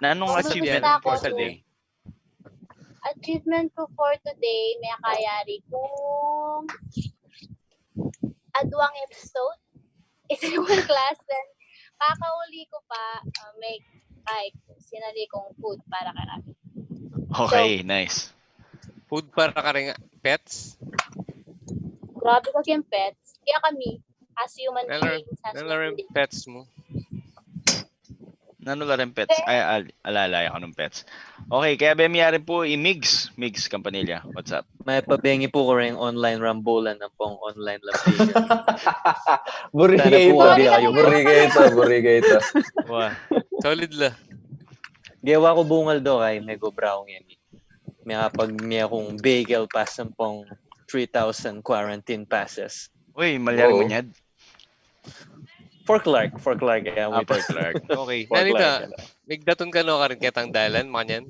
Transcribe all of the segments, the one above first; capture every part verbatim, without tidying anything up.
Nanung Kumusta achievement ka, for Sir? today? Achievement ko for today, mekayari kung aduang episode. Isa yung class, then kakauli ko pa, uh, may, ay, sinali kong food para karami. Okay, nice. Food para karing pets? Grabe kasi yung pets. Kaya kami, as human Nanu rin, beings, as nanu rin human beings. Pets mo? Nanu la rin pets? Ay, al alala ko nung pets. Okay, kaya be miyari po i Migs. Migs Campanilla, what's up? May pabengi po ko rin online rambulan ng pong online lampigan. Buri Sana kayo po, ito. abi kayo. Buri kayo ito. Buri kayo ito. Wow. Solid la. Gewa ko bungal do kay may gobra akong yan. May kapag may akong bagel pass ng pong three thousand quarantine passes. Uy, malyari Oo. Manyad. For Clark, for Clark. Yeah, Ah, with for Clark. Okay. For Nanita, Clark. migdatun kanu karin ketang dalan, makanyan?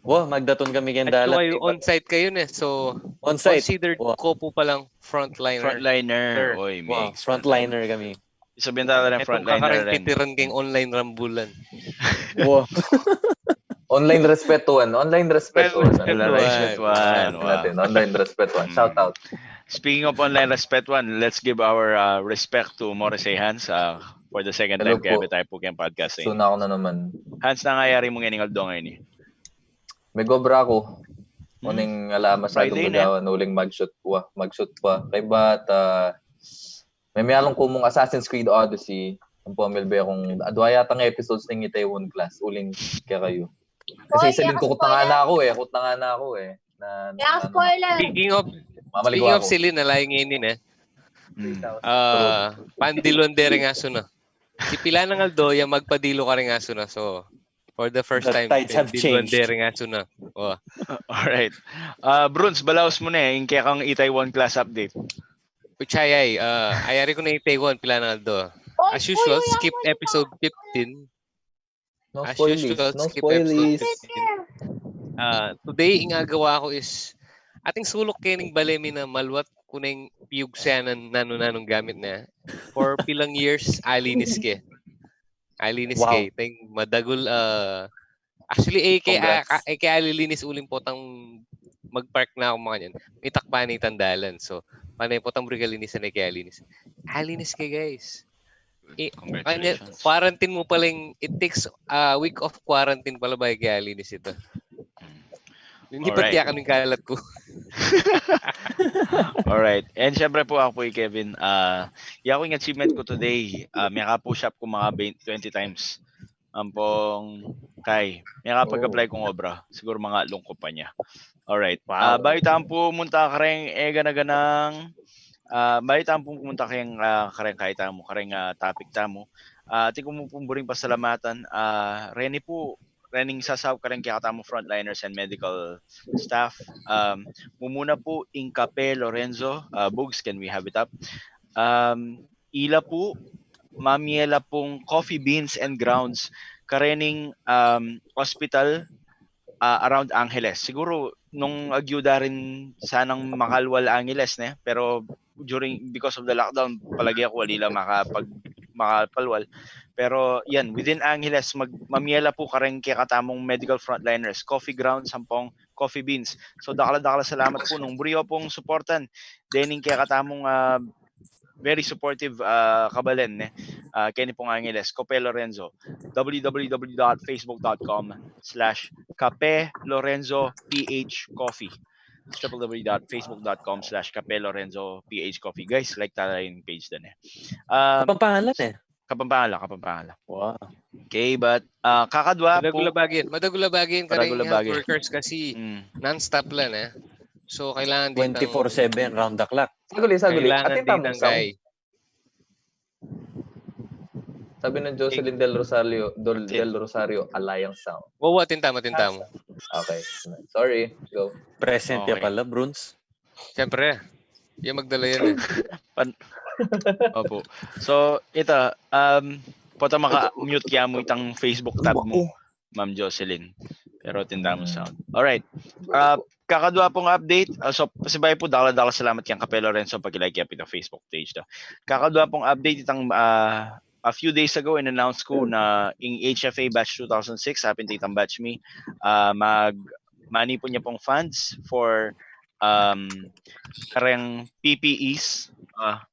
Wow, magdatun kami keng At dalan. kayo, on-site kayo ne, so On-site. Considered Wow. ko po palang frontliner. Frontliner. Sir. Uy, Wow, Migs. frontliner kami. Sabihin talaga ng Itong frontliner kakaring rin. Titiran keng online rambulan. Wow. Online respetuan. Online respetuan. Respetuan. Respetuan. Online natin. Online respetuan. Mm. Shout out. Speaking of online respetuan, let's give our uh, respect to Morrissey Hans uh, for the second Hello time kaya po. Tayo po kayong podcasting. Suna ako na naman. Hans, nangayari mong iningal do ngayon eh. May gobra ako. Hmm? Uning alamas sa Friday na. Lumbugawan, uling mag-shoot pa. Mag-shoot pa. Kay bata, may miyalong kumung Assassin's Creed Odyssey. Ang pamilbe akong, adwa yatang episodes ng Itaewon Class. Uling kaya kayo. Kasi Oy, isa din kaya kukut na nga spoiler. na ako eh. Kukut na nga na ako eh. Na, na, Kaya na, spoiler. Speaking of, mamaligwa speaking of ako. Celine, alayu ngeni ne. Mm. Ah, pandiluan de ring asu na. Iti pila nang aldo, ya magpadilu karing asu na. So, for the first The time, tides have pandiluan changed. de ring asu na. Oh. Alright. Uh, Bruns, balaus mu ne, ing kekang Itaewon Class update. Which ay, ay, ah, ayari ku ne Itaewon, pila nang aldo. Oy, As usual, uy, skip uy, episode fifteen. No As usual, spoilies. No skip episode spoilies. fifteen. Ah, today, ing agawa ku is, ating suluk kening bale mi na maluat ku neng piyugsenan nanu-nanung gamit na. For pilang years, alinis ke. Alinis Wow. ke. Teng madagul, ah, actually, e ke, ah, Congrats. ka- e ke alilinis uling potang mag-park na aku makanyan. Itak pa ne itang dalan. So, pane potang buri kalinisan e ke alinis. Alinis ke, guys. I- Kanya, Congratulations. quarantine mu palang, it takes a week of quarantine pala bago ke alinis ita. Mm. Hindi pa Alright. tiyakan yung kalat ku. Alright. And syempre po, aku po i Kevin. Ah, ya ku ing achievement ku today, ah, miyaka-push up ku mga twenty times. Ampong kay, miyakapag-apply kung obra. Siguro mga lungkot pa niya. Alright. Ah, Wow. bayu tamu pu munta kareng e gana-ganang, ah, bayu tamu pu munta kareng, ah, kareng kaya tamu, kareng, ah, topic tamu. Ah, atin ku mu pung buring pasalamatan, ah, reni pu, rening sasaup kareng kekatamu frontliners and medical staff. Um, mumuna pu ing Kape Lorenzo, ah, Bugs, can we have it up? Um, ila pu, mamie la pung coffee beans and grounds karening, um, hospital, ah, around Angeles. Siguro nung agyu da rin sanang makalwal Angeles, ne? Pero during, because of the lockdown, palagi aku ali la makapag-, makapalwal. Pero yan, within Angeles, mag-, mamie la pu kareng kekatamung medical frontliners, coffee grounds, ampong coffee beans. So, dakal-dakal a salamat pu nung buri yu pung suportan dening kekatamung, ah, very supportive, ah, kabalen, ne? Ah, keni pung Angeles, Kape Lorenzo, www.facebook.com/kapelorenzoph coffee. www.facebook.com/kapelorenzoph coffee. Guys, like tala ing page da, ne? Ah, Kapampangan la, eh. Kapampangan la, Kapampangan la. Wow. Okay, but, ah, kakadwa pu. Madagul a bagi yan. Madagul a bagi yan Madagul karing a bagi. Health workers kasi Mm. non-stop la, ne? So, kailangan di tang Twenty-four seven, round the clock. Saguli, saguli. Kailangan Atin di tamu, tang Sam. kay Sabi ng Jocelyn Del Rosario, Dol, Del Rosario, Alliance Sound. Wawa, atin tamu, atin tamu. Okay. Sorry. Go. Present ya Okay. pala, Bruns. Siyempre. Yan, magdala yan, eh. Pan- Opo. So, ita, um, pota maka-mute kaya mu itang Facebook tab mu, Ma'am Jocelyn. Pero atin tamu sound. Alright. Ah, kakadwa pung update. Ah, so, pasibayu pu, dakal-dakal a salamat kang Kape Lorenzo, paki-like ya pu itang Facebook page da. Kakadwa pung update itang, ah, a few days ago, in-announce ku na ing H F A batch two thousand six, apin itang batch mi, ah, mag, manipun ya pung funds for, um, kareng P P Es, ah,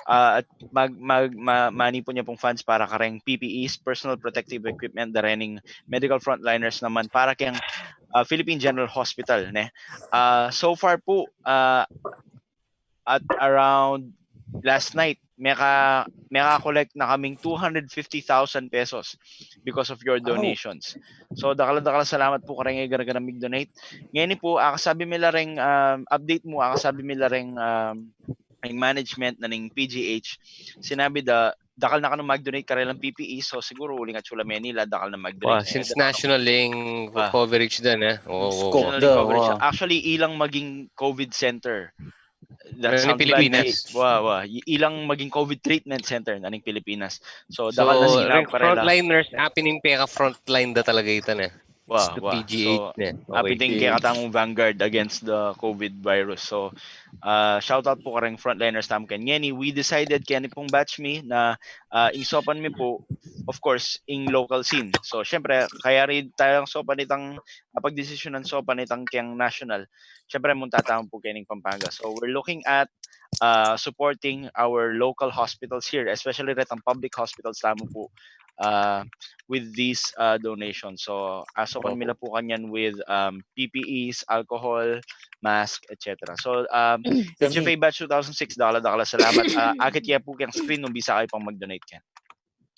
ah, at mag, mag, ma, manipun ya pung funds para kareng P P Es, personal protective equipment, darening medical frontliners naman para keng, ah, Philippine General Hospital, ne? Ah, so far po, ah, at around last night, meka, meka-collect na kaming two hundred fifty thousand pesos because of your donations. So, dakal, dakal salamat po kareng igara-gara mig-donate. Ngeni po, akasabi mi la reng, um, update mu, akasabi mi la reng, um, ing management na ning P G H, sinabi da, dakal na kanu mag-donate karelang P P E, so siguru uling atsu la Manila, dakal na mag-donate. Wa, since national ing coverage da, eh. Oo, oo. National ing coverage. Actually, ilang maging COVID center. That's how Pilipinas. Wa, wa. I-, ilang maging COVID treatment center na ning Pilipinas. So, dakal na sila karela. Frontliners, apin ing peka-frontline da talaga ita, eh. Wa, wa. So, apin ing kekatamung vanguard against the COVID virus. So, ah, shout out po kareng frontliners tamu ken. Ngeni, we decided keni pung batch mi na, ah, ing saupan mi po, of course, ing local scene. So, syempre, kayari tayang saupan itang, ah, pagdesisyonan saupan itang keng national. Syempre, munta tamu po kening Pampanga. So, we're looking at, ah, supporting our local hospitals here, especially retang public hospitals tamu po, ah, with these, ah, donations. So, ah, saupan mi la po kanyan with, um, P P Es, alcohol, mask, et cetera. So, um, H F A batch two thousand six, dakal, dakal salamat. Ah, akit ke po keng screen nung bisa kayu pang mag-donate ken.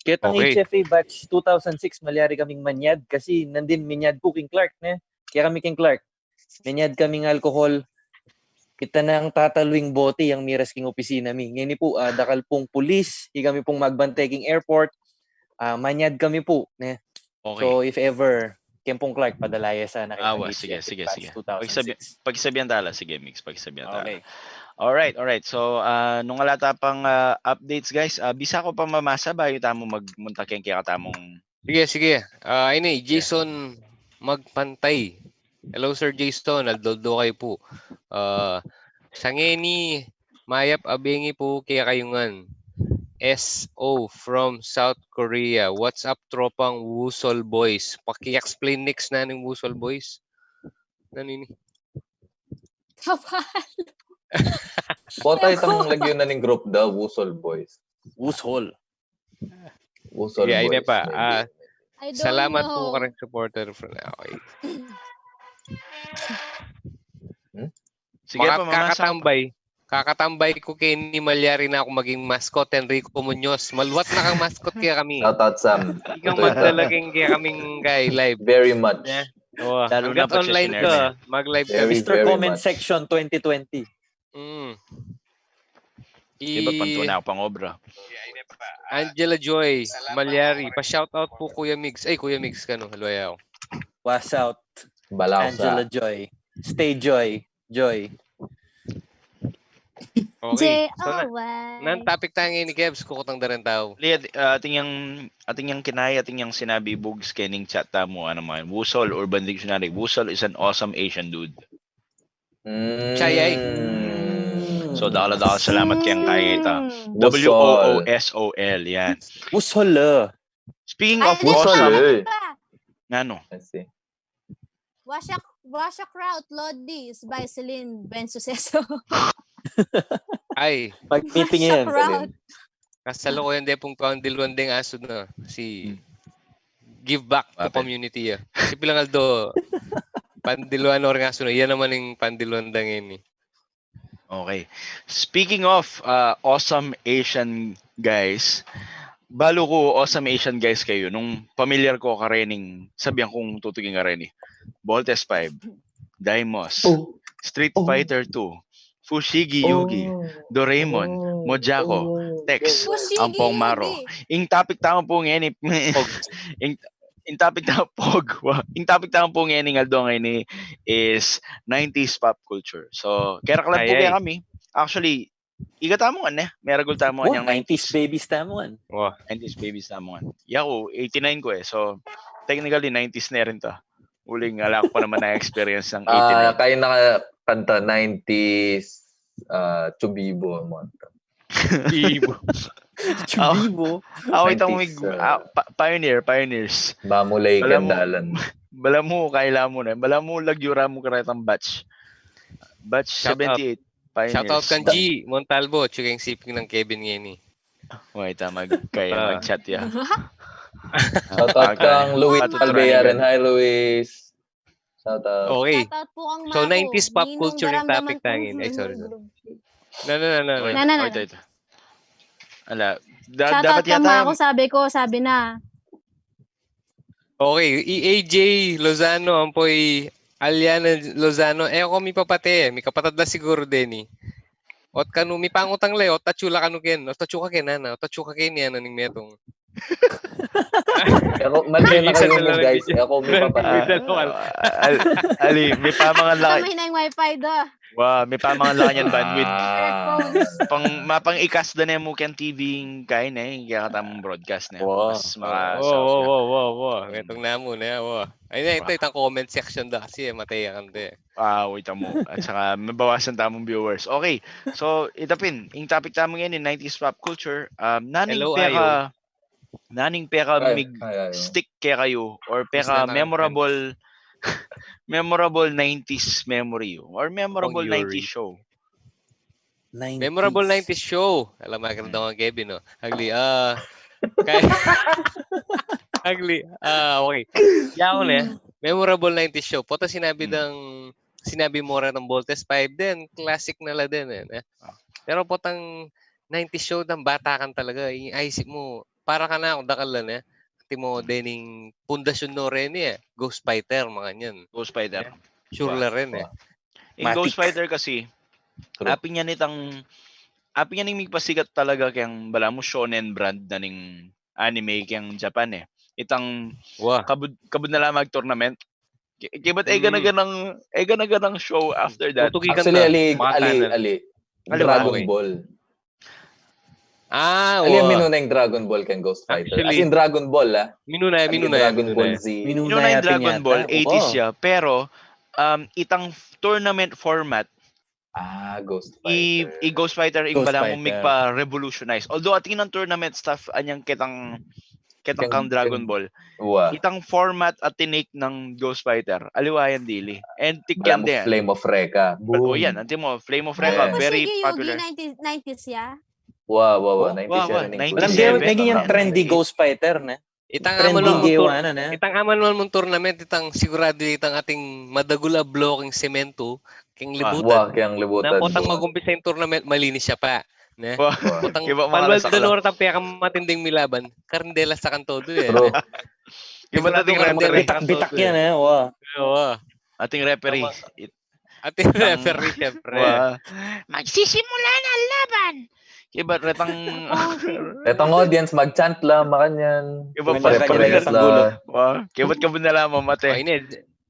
Ketang H F A batch two thousand six, malyari kaming manyad kasi nandin minyad ku king Clark, ne? Kaya kami king Clark, minyad kaming alcohol. Kita nang tatalu ing bote yang miras king opisina mi. Ngeni po, ah, dakal pung pulis, ikami pung magbantay king airport. Ah, manyad kami po, ne? Okay. So, if ever, keng pung Clark, padala ya sana keng H F A batch two thousand six. Pakisabian tala, sige, Migs, pakisabian tala. Okay. Alright, alright. So, ah, nung ala ta pang, ah, updates, guys, ah, bisa ku pang mamasa bayu tamu magmunta keng kekatamung... Sige, sige. Ah, ini, Jason Magpantay. Hello, Sir Jason. Aldo-aldo kayu po. Ah, sangeni, mayap a bengi po kekayu ngan. S O from South Korea. What's up, tropang Wusol Boys? Paki-explain next na ning Wusol Boys. Nanu ini? Kapal. Bota itang lagyu na ning group da, Wusol Boys. Wusol. Wusol Boys, maybe. Ah, salamat po kareng supporter. Okay. Sige, makakatambay. Kakatambay ku keni, malyari na ku maging mascot, Enrico Muñoz. Maluat na kang mascot kekami. Shout out, Sam. Ikaw magdala keng kekaming kay live. Very much. Lalo na pag online ka, mag-live ka. Mister Comment Section twenty twenty. Mm. Iba pang tuna pang obra. Angela Joy Malyari, pa-shoutout po, Kuya Migs. Ay, Kuya Migs, kanu, haluayaw. Wash out. Balaw sa Angela Joy. Stay joy. Joy. Okay. So, na, J O Y. Nan topic tamu ngeni, Kebs, kukutang da reng tau. Liat, ah, atin yang, atin yang kinaya, atin yang sinabi, Bugs, kening chat tamu, anu man, Wusol, Urban Dictionary. Wusol is an awesome Asian dude. Mm. Chayay. So, dakal-dakal salamat keng kaya ita. Mm. W O O S O L, yan. Wusol, ah. Speaking of Wusol, awesome, eh. Nganu? I see. Washa, Washa Kraut, Lodi is by Celine Bensuceso. Ay. Pag-meeting yan. Washa Kraut. Kasalukuyan de pung pandiluan deng asu na si Give Back to Community, ah. Si pilang aldo, pandiluan o ring asu na. Yan naman ing pandiluan da ngeni. Okay. Speaking of, uh, awesome Asian guys, balu ku awesome Asian guys kayu, nung pamilyar ku karening, sabian kung tutuking kareni. Voltes five, Daimos, Street Fighter two, Fushigi Yugi, Doraemon, Mojako, Tex, Ampong Maro. Ing topic tamu pu ngeni, ing, ing topic tamu pu, ing topic tamu pu ngeni, ngening aldo ngeni is nineties pop culture. So, keraklan pu kaya kami. Actually, ikatamu ngan, eh. Meragul tamu ngan yang nineties babies tamu ngan. Nineties babies tamu ngan. Yaku, eighty-nine ku, eh. So, technically, nineties ne rin ta. Uling ala ku pa naman na-experience ing eighty-nine. Ah, kayu nakakanta, nineties, ah, Chubibo, mo. Chubibo. Chubibo. Ako itang mig, Nineties, uh, ah, pa- pioneer, pioneers. Bamulay Balamu, Kandalan. balamu, kailangan mu na. Balamu, lagyu ra mu karetang batch. Batch Shout out. seventy-eight, pioneers. Shout out kan G Montalvo, tsaka yung siping ng Kevin ngayon eh. Wait, ah, mag, kaya Ah. mag-chat ya. Shout out Okay. kang Luis Patut Alvear. Ryan. Hi, Luis. Shout out. Okay. Shout out po kang So, Mako. nineties pop Ninong culture yung daramdaman topic po natin. Ay, ng sorry, sorry. loob. No, no, no, no, Okay, no. Na, na, na, okay, na. ito. Ala, da- Shout out dapat kang yata Mako, sabi ko, sabi na. Okay, i A J Lozano, ampo i Aliana Lozano, e ko mipapate, mikapatad la siguru deni. Ot kanu, mipangutang le, ot atsu la kanu ken, ot atsu ka ken, ana, ot atsu ka ken, yana ning metung. Ako, mali na Minsan kayo na mo, lang guys. video. Ako, mipapatay. Minsan na lang. Ah, al- ali, may pamangan la, Kamay na yung wifi da. Wa, may pamangan la kanyan bandwidth. Ah. Pang mapang-ikas da ne mu keng T V ing kain e, kaya katamung broadcast ne. Wa. Mas maka Wo, wo, wo, wo, wo. Metung na mu na, wo. Ay na, ito, itang comment section da kasi, eh, matay ang ante. Ah, wait mo. At saka mabawasan tamung viewers. Okay. So, ita pin, ing topic tamu ngayon, nineties pop culture. Um, naning Hello, peka, naning peka Ay, mig ay, ay, oh. stick kekayu or Mas peka na memorable memorable nineties memory yu or memorable Yuri. nineties show. Memorable nineties show. Alam mo, kaya daw ang Kevin, no? Agli, ah, kay, agli, ah, okay. Yaw na, memorable nineties show. Pota sinabi Hmm. dang, sinabi mo rin ng Voltes five din, classic na la din, eh. Ne? Ah. Pero potang nineties show, dang bata kan talaga, yung isip mo, para ka na akong dakal lang, eh. Ati mo, dening pundasyon no rin, eh. Ghost Fighter, mga yan. Ghost Fighter. Sure Wa, la rin, eh. wa. Ing Matik. Ghost Fighter kasi, True. apin yan itang, apin yan ing migpasikat talaga keng balamu shonen brand na ning anime keng Japan, eh. Itang Wa. kabud, kabud na lamang tournament. Ki- Kibat e Mm. gana-ganang, e gana-ganang show after that. Tutuki ka Actually, to. ali, Mga ali, kanan. ali. Ali, Dragon okay. Ball. Ah, Ali, wa. minuna yung Dragon Ball keng Ghost Fighter. As Actually, in, Dragon Ball, ah. Minuna, As in, minuna, Dragon minuna. Ball Z. Minuna yung Dragon Ball, eighties ya. Pero, um, itang tournament format, Ah, Ghost i, Fighter. i Ghost Fighter, ing Ghost balamu Fighter. migpa-revolutionize. Although, atin ang tournament stuff, anyang kitang, kitang Keng- kang Dragon keng- Ball. Wa. Itang format at tinake ng Ghost Fighter, aliwa yan dili. And tikyan Balamu din. Flame of Recca. But, oh, Boom. yan, ang timo, Flame of Recca, Yeah. very Shigeyugi, popular. nineties, nineties ya. Wa, wa, wa. Oh, nineties wa, wa, yan, nineties Walang seven. gawin, naging yung trendy Ghost Fighter na. Itang Trendy aman mo gay tur-, one, ano na? itang aman mo tournament, itang sigurado itang ating madagul a bloking semento, keng Ah. libutan. Wa, keng libutan. Na potang Wa. Mag-umpisa yung tournament, malinis siya pa. Ne? Wa, Wa. Potang kiba mga maluwal nasaklap. da nora tampia kang matinding milaban, karindelas sa kantodo, eh. True. Kiba Sigurado ating karindelas referee. sa kantodo, Bitak-bitak yan, eh. eh. Wa. Oo. Ating referee. Tama. It- Ating Tang- referee, syempre. Wa. Magsisimula na ang laban. Kiba retang Retang audience, mag-chant la, makanyan. Kiba Makanyan, pare-pares retang la. gulo. Wa. Kiba kabun na lamang mate. Ay, ne.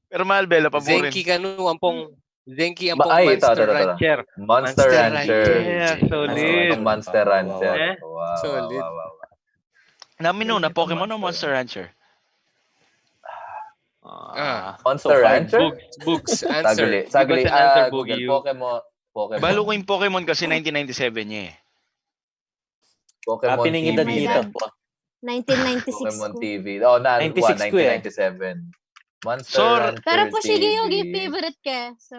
Pero mahal bela pa mo rin. Zenki kanu, ampong, Zenki Ma- ampong ay, ito, Monster ito, ito, ito. Rancher. Monster Rancher. Yeah, solid. Ang Monster Rancher. Eh? Wow, wow, Solid. wow, wow. Namin nun, na Ito, Pokemon o Monster. Monster Rancher? Ah. Monster Rancher? Bugs, Bugs, answer. Saglit, Give us saglit. An answer, Ah, Boogie, Google. you. Pokemon. Pokemon. Balo ko yung Pokemon kasi nineteen ninety-seven niya eh. Pokemon Happy na yung edad T V. nito. nineteen ninety-six Pokemon ko. T V. Oh, na, Ninety-six wa, ko eh. nineteen ninety-seven. Monster Sor- Rancher Pero po, Shigeyugi, T V. Favorite ke. So,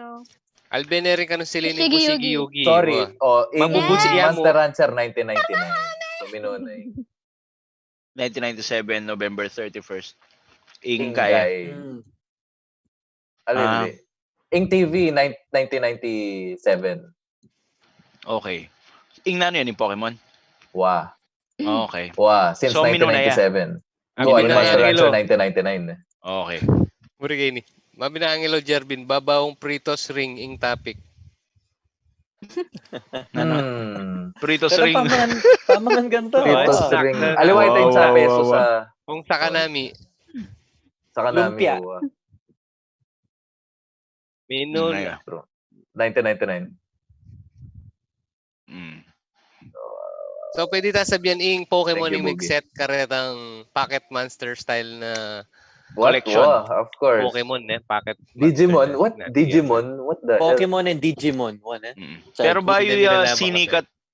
Albeneri ka nung silinin po, Shigeyugi. Shigeyugi. Sorry. Wa. Oh, in Mabubuti Yeah. yan mo. Monster Rancher nineteen ninety-nine. Suminunay. nineteen ninety-seven, November thirty-first. Ing Ingkaya. Kay. Hmm. Alin, Ah. di? Ing T V, nine- nineteen ninety-seven. Okay. Ing nano yan, yung Pokemon? Wa. Okay. Wa, since So, minuna ya. nineteen ninety-seven. Ang Wa, minuna in Monster ya, Rancher Angelo. nineteen ninety-nine. Okay. Muri kayo ni. Mabinang Angelo Jervin, babawang Pritos ring ing topic. Ano? Hmm. Pritos Pero ring. pamangan, pamangan ganito. Pritos Ah. ring. Sakto. Aliwa ito yung Wow, sa wow, peso wow, sa Kung sa kanami, sa kanami. Lumpia. Wa. minun. Mm, True. nineteen ninety-nine. Mm. So, pwede ta sabihan ing Pokemon Thank you, yung Boogie. Mixet karetang Pocket Monster style na What? Collection. Wa, of course. Pokemon, eh. Pocket Digimon? Monster What? na Digimon? What the hell? Pokemon and Digimon. One, eh? Mm. Sa Pero bayo Hindi ya nila sinikat,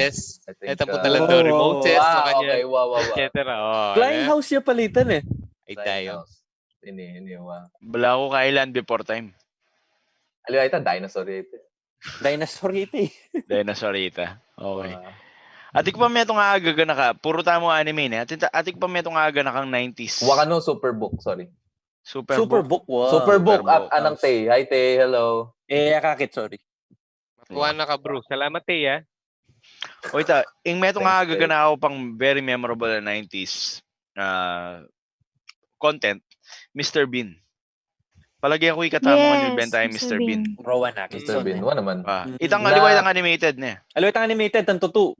Remotes. Etang puntalan daw, remotes, ah, okay, wa, wa, wa. Et cetera. Oh, Flying house ya palitan e. Ay, tayo. Ini, ini, wa. Bala ku kailan before time. Aliwa ita, dinosaur ita. Dinosaur ita e. Dinosaur ita. Okay. Atin pa metung agaganaka, puru tamu anime ne. Atin, atin pa metung agaganakang nineties. Wakano, Superbook, sorry. Superbook. Superbook, wa. Superbook at Anang Tay. Hi, Tay. Hello. E, akakit, sorry. Matuwa na ka, bro. Salamat, Tay, ah. O, ita, ing metung agaganaka pang very memorable na nineties content, Mister Bean. Palage ku ikatamu ngan benta i Mister Bean. Rowan Atkinson. Mister Bean, wa naman. Itang aliwa itang animated ne. Aliwa itang animated, tang tutu.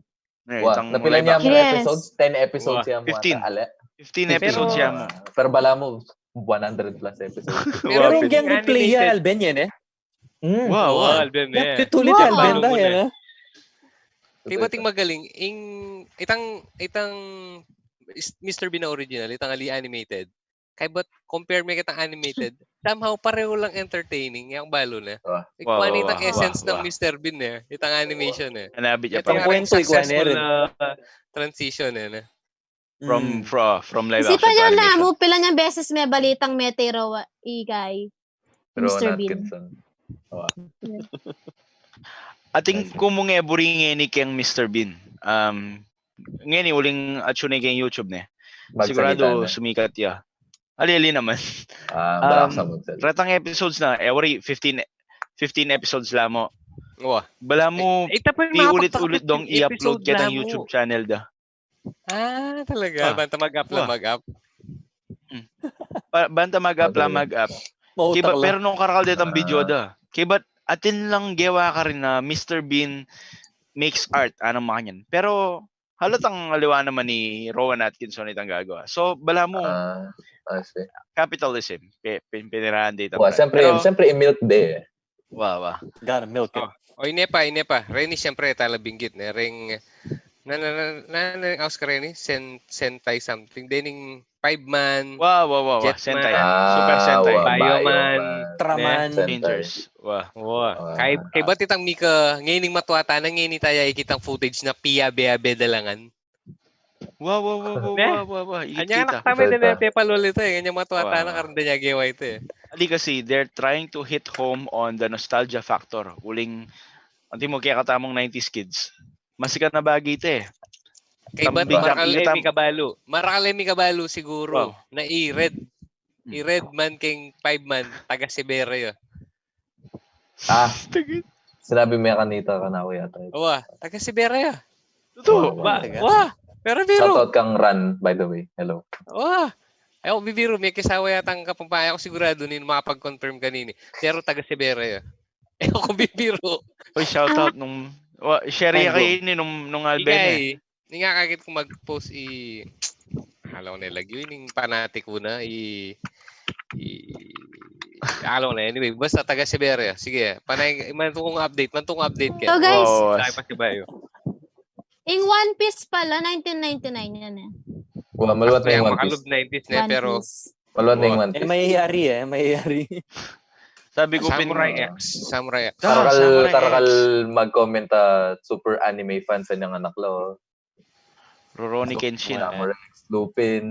Wa, itang napilan ya mu episodes? Ten episodes ya mu ata, ale. Fifteen episodes ya mu. Pero bala mu, one hundred plus episodes. Pero ing replay ya, Alben yan e. Wa, wa. Alben yan. Tutulit ya Alben da yan e. Kaya ba't ing magaling, ing, itang, itang Mister Bean na original, itang ali animated. Kaya ba't compare me kitang animated? Somehow, pareho lang entertaining, yang balo na. Wa, wa, wa. Itang essence ng Mister Bean e, itang animation e. Itang kwento, successful na transition e, na. From, from, from live action to animation. Isipan nga namu, pila nang beses me balitang mete raw, igay. Mister Bean. Atin ku mu nge buri ngeni keng Mister Bean. Um, ngeni uling atsu ne keng YouTube ne. Sigurado sumikat ya. Ali-ali naman. Um, retang episodes na, e, wari, fifteen, fifteen episodes la mu. Bala mu, paulit-ulit dong i-upload ketang YouTube channel da. Ah, talaga? Banta mag-up la mag-up. Banta mag-up la mag-up. Kaya ba't, pero nung karakal detang video da. Kaya ba't atin lang gewa karin na Mister Bean makes art, anang makanyan. Pero, Halatang aliwa naman ni Rowan Atkinson itang gagawa. So, balamu, Ah, I see. capitalism. Pe, pin, pinirahan de itang Wa, brand. siyempre, Pero, siyempre, i-milk de eh. wa, wa. Gotta milk it. O, ine pa, ine pa. Reni, siyempre, tala binggit, ne? Ring, na, na, na, na, na, aus ka, Reni? Sen, Sentai something. Dening five man, Wa, wa, wa, wa. Jetman, Sentai. Ah, Super Sentai. wa, Bioman, Bioman. Ultraman. Sentai. Rangers. Wa. Wa. Ah. Kay, kay ba't itang mika, ngayon ning matwa tana, ngayon taya ikitang footage na piyabe-abe da langan. Wa, wa, wa, wa, Ne? wa, wa, wa. Ikit Anya kita. anak tama din Salta. na pepalol ito eh. Anya matwa Wa, tana, wa. Karang da niya gawa ito eh. Ali kasi, they're trying to hit home on the nostalgia factor. Uling, antimo, kaya katamung nineties kids. Masikan na bagi ito eh. Kay ba't Tambing marakal dang e itam- mi kabalu. Marakal e mi kabalu siguro. Wow. Na i-red. I-red man keng five man. Taga Siberia. Ah, sinabi mo yan kanita, kanaku yata. Ito. Wa, taga Siberia. Totoo. Wa, Wa, pero biro. Shoutout kang Ran, by the way. Hello. Wa. E ku bibiro, me kisawa yatang Kapampangan. E ku sigurado nin makapag-confirm kanini. Pero taga Siberia. E ku bibiro. Uy, shoutout nung, wa, share Ay, ya kayo ini nung, nung Alben eh. Ikay, ini nga kakit ku mag-post i, alam ku na lagyu, ining panati ku na, i, i, alam ku na, anyway, basta taga Siberia. Sige, panay, mantung kung update, mantung kung update ka. So guys, Wa, wa, wa. Tayo pa si Bayo. Ing One Piece pala, nineteen ninety-nine yan eh. Wa, maluwat na Kaya yung One makalub Piece. nineties na, One pero Piece. Maluwat na yung Wa. One Eh, Piece. mayayari eh, mayayari. Sabi ko pin, Samurai X, Samurai X. Ah, Tarakal, Samurai tarakal X. Mag-comment, ah, super anime fans ang anak lo. Rurouni Kenshin. Samurai X, Lupin.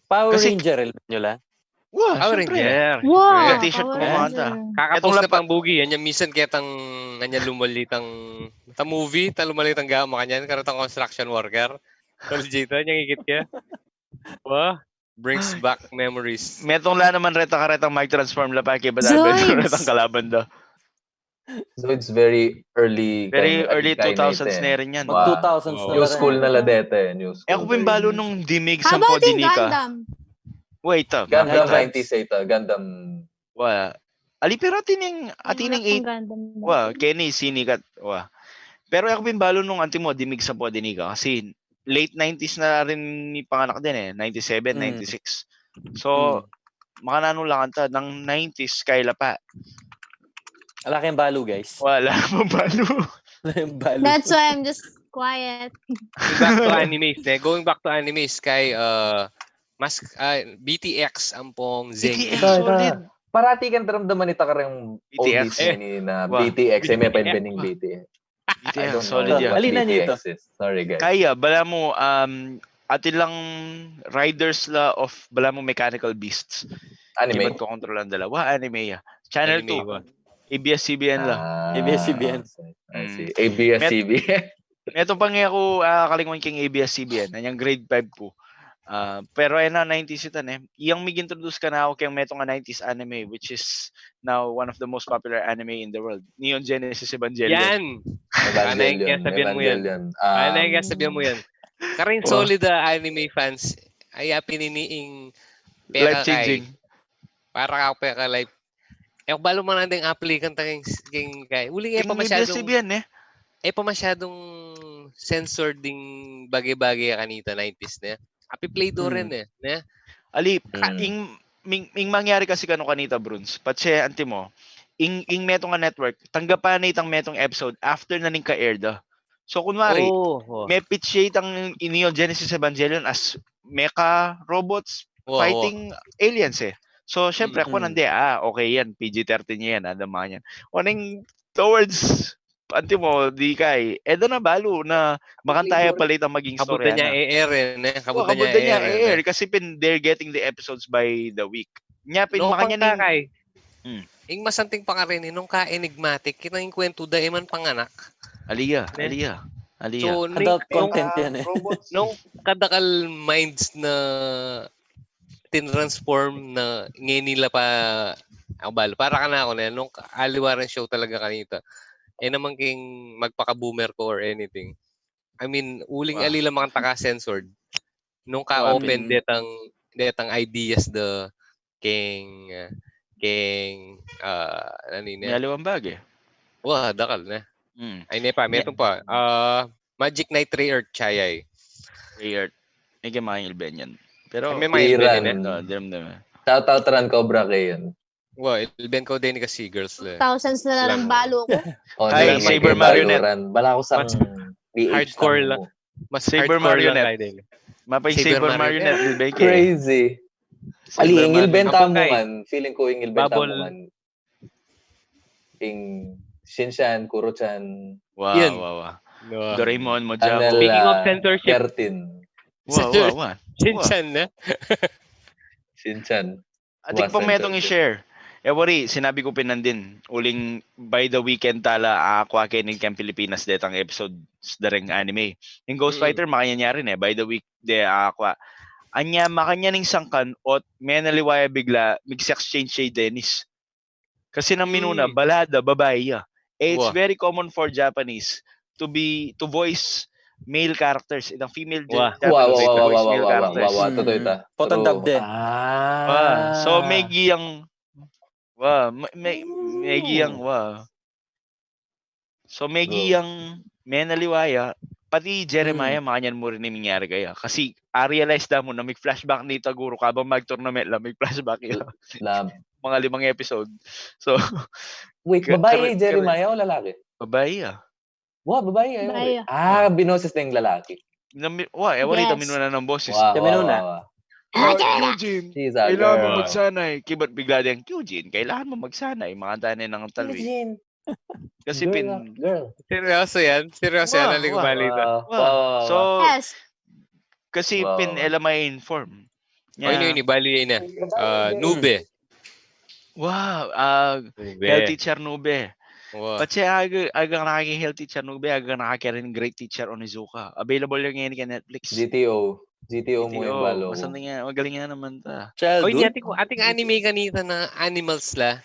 Power Kasi- Ranger, alam nyo lang? Wa, Power syempre. Ranger. Wow, Naka-t-shirt ko Power kumanta. Ranger. Kakapos Etong na lapa- pang bugi, yan yung minsan ketang, yan yung lumalitang, ta movie, ta lumalitang gama kanyan, karetang construction worker. Tol Jito, yan yung ikit ka. Wa, brings back memories. Metong la naman reta karetang mag-transform la pa kay badal Zoids! Retang kalaban da. So it's very early. Very Kay- early kay two thousands Nate. Na rin yan. Mag Wow. two thousands na New ba rin? School na la dete. New School. E ku pin balu nung Dimig How Sampo about in Dinika. Gundam? Wait, ah, Gundam Gundam. Nineties eight, ah, Gundam. Wa. Ali, pero atin ning, atin ning Wala eight. pang Gundam. Wa, Kenny, sinikat. Wa. Pero e ku pin balu nung antimo, Dimig Sampo Dinika. Kasi late nineties na rin ni panganak din eh. Ninety-seven, Mm. ninety-six. So, makananu lang kanta, nang nineties, kaila pa. Ala kayong balu, guys. Wala pang balu. Ala kayong balu. That's why I'm just quiet. Going back to animes, ne? Going back to animes, kay, uh, mas, uh, B T X ampong Zing. B T X, Ito, ito. solid. Parati kang daramdaman ita kareng B T X. oldies ini na Wa. B T X, eh, may B T X. paimbening B T X. B T X, I don't solid know yan. what Alin na nyo ito? B T X is. Sorry, guys. Kaya, bala mo, um, atin lang riders la of, bala mo, mechanical beasts. Anime. Kibat ko kontrolan dalawa, anime ya. Channel Anime, two. wa. A B S C B N la. Ah, A B S C B N. I see. Mm. A B S C B N. Meto pa nga ako, ah, kalingon king A B S C B N, anyang grade five po. Ah, pero ay na nineties ito, ne? Iyang mig-introduce kanaku keng meto nga nineties anime, which is now one of the most popular anime in the world. Neon Genesis Evangelion. Yan! Panay Evangelion. kaya sabihan mo yan. Evangelion. Panay Um, kaya sabihan mo yan. Karing Oh. solid, ah, anime fans, ay apin ini ing peka kay. Life-changing. Para ka peka life. E ku balu man ding applicant king, king kay. Uling e pa King masyadong, A B S C B N, ne? e pa masyadong censored ding bagay-bagay kanita nineties, ne? Api Play-Doh Hmm. rin, eh, ne? Ali, ka, Mm. ing, ming, ming mangyari kasi kanu kanita, Bruns, patse antimo, ing, ing meto nga network, tanggapan na itang metong episode after na ning ka-air da. So, kunwari, Oh, oh. may pitch siya itang Neon Genesis Evangelion as mecha robots Wow, wow. fighting aliens, eh. So, syempre, Mm. ako nande, ah, okay yan, P G thirteen yan, ada mga yan. Oneng towards, antimo, di kay, e da na balu na makantaya Siguro. Pala itang maging Kabuta story, niya ano. e-air, eh, ne? Oh, Kabuta niya kabuta niya e-air, eh, e-air ne? Kasi pin, they're getting the episodes by the week. Nya pin, No, makanya ning pangkakay. Hmm. Ing masanting pa karin, eh, nung ka-enigmatic, kitang ing kwento da, e man panganak. Aliya, Ne? aliya, aliya. So, ni, Adult nung, content yan, eh. Robots. nung kadakal minds na tinransform na ngeni la pa, ako balu, para kanaku ne, nung aliwa rin show talaga kanita. E naman king magpaka-boomer ko or anything. I mean, uling Wow. ali la makanta ka-censored. Nung Wow. ka-open Mm. detang, detang ideas da king, king, ah, ano yun, May aliwang bagay. Wa, dakal ne. Mm. Ay, ne pa, May- meto pa. Ah, Magic Knight Rey Earth, Chayay. Rey Earth. May kaya mga ilben yan. Pero, May mga ilben yan, eh. No, dim, dim, eh. Shout out Ran Cobra kay yun. Wa, ilben ko din kasi girls le. Thousands na lang Lang. Balo ko. Oh, Ay, salamat Saber kay Marionette. Baluran. Bala ko sang Mas D H hardcore lang lang. mo. Mas Saber hardcore lang Marionette. kayo din. Mapay Saber Saber Marionette. Marionette, ilben ke. Crazy. Saber Ali, ing Marionette. ilben Apo tamu kay. Man. Feeling ko ing ilben tamu Babol. Man. Ing Shinchan, Kuro-chan. Wow, Yan. wow, wow. No. Doraemon, Mojako. Anel, Speaking of ah, censorship. Thirteen. Wow, wow, wow. Shinchan na. Shinchan. Atin Wa, pang metong censorship. I-share. E, wari, sinabi ko pin nandin. Uling by the weekend tala, akwa keni keng Pilipinas detang episode dareng anime. Ing Ghost Mm. Fighter, makanyan ya rin e. By the week, de, akwa. Anya, makanyan ing sangkan, ot, menaliwa ya bigla, mig-sex change siya i Dennis. Kasi nang minuna, Mm. balada, babai ya. E, it's Wa. very common for Japanese to be, to voice male characters. Itang female Wa. Japanese Wa, wa, to wa, wa, voice wa, male wa, wa, characters. wa, wa, Hmm. tutuy ta. Potang True. dabde. Wa. So, may giyang, wa, may, may, may giyang, wa. So, may True. giyang, menaliwa ya, pati Jeremiah, Hmm. makanyan mu rin ing mangyari kaya. Kasi, a-realize da mu na mig-flashback nita guru, kabang mag-tournament la, mig-flashback ya. La, Mga limang episode. So, wait, Ka- babai kare- i Jeremiah o lalaki? babai ya. Wa, babai ya. Babai ya. Ah, binoses na ing lalaki. Nami, wa, e, wari, Yes. taminuna ng boses. Wa, Taminuna. wa, wa, wa. Ah, True. kaya na. Eugene, She's a kailangan mo girl. magsanay. Kibat bigla din, Eugene, kailangan mo magsanay. Mga tane ng talwi. Eugene. Kasi Girl, pin, ah, girl. Seryoso yan? Seryoso yan? Wa, Aling wa. balita. Wa, Wa. wa, wa, So, wa. Yes. kasi Wa, pin, wa. ela may inform. Ay, Nya, ini, bali na. Ah, nube. Wow, ah, Nube. health teacher nube. Wa. Patse aga, aga naki health teacher nube, aga naki rin great teacher Onizuka. Available yan ngayon kay Netflix. G T O. G T O mu ing G T O, balo ko. Basta nga, magaling nga naman ta. O, ini Childhood? ating, ating anime kanita na animals la.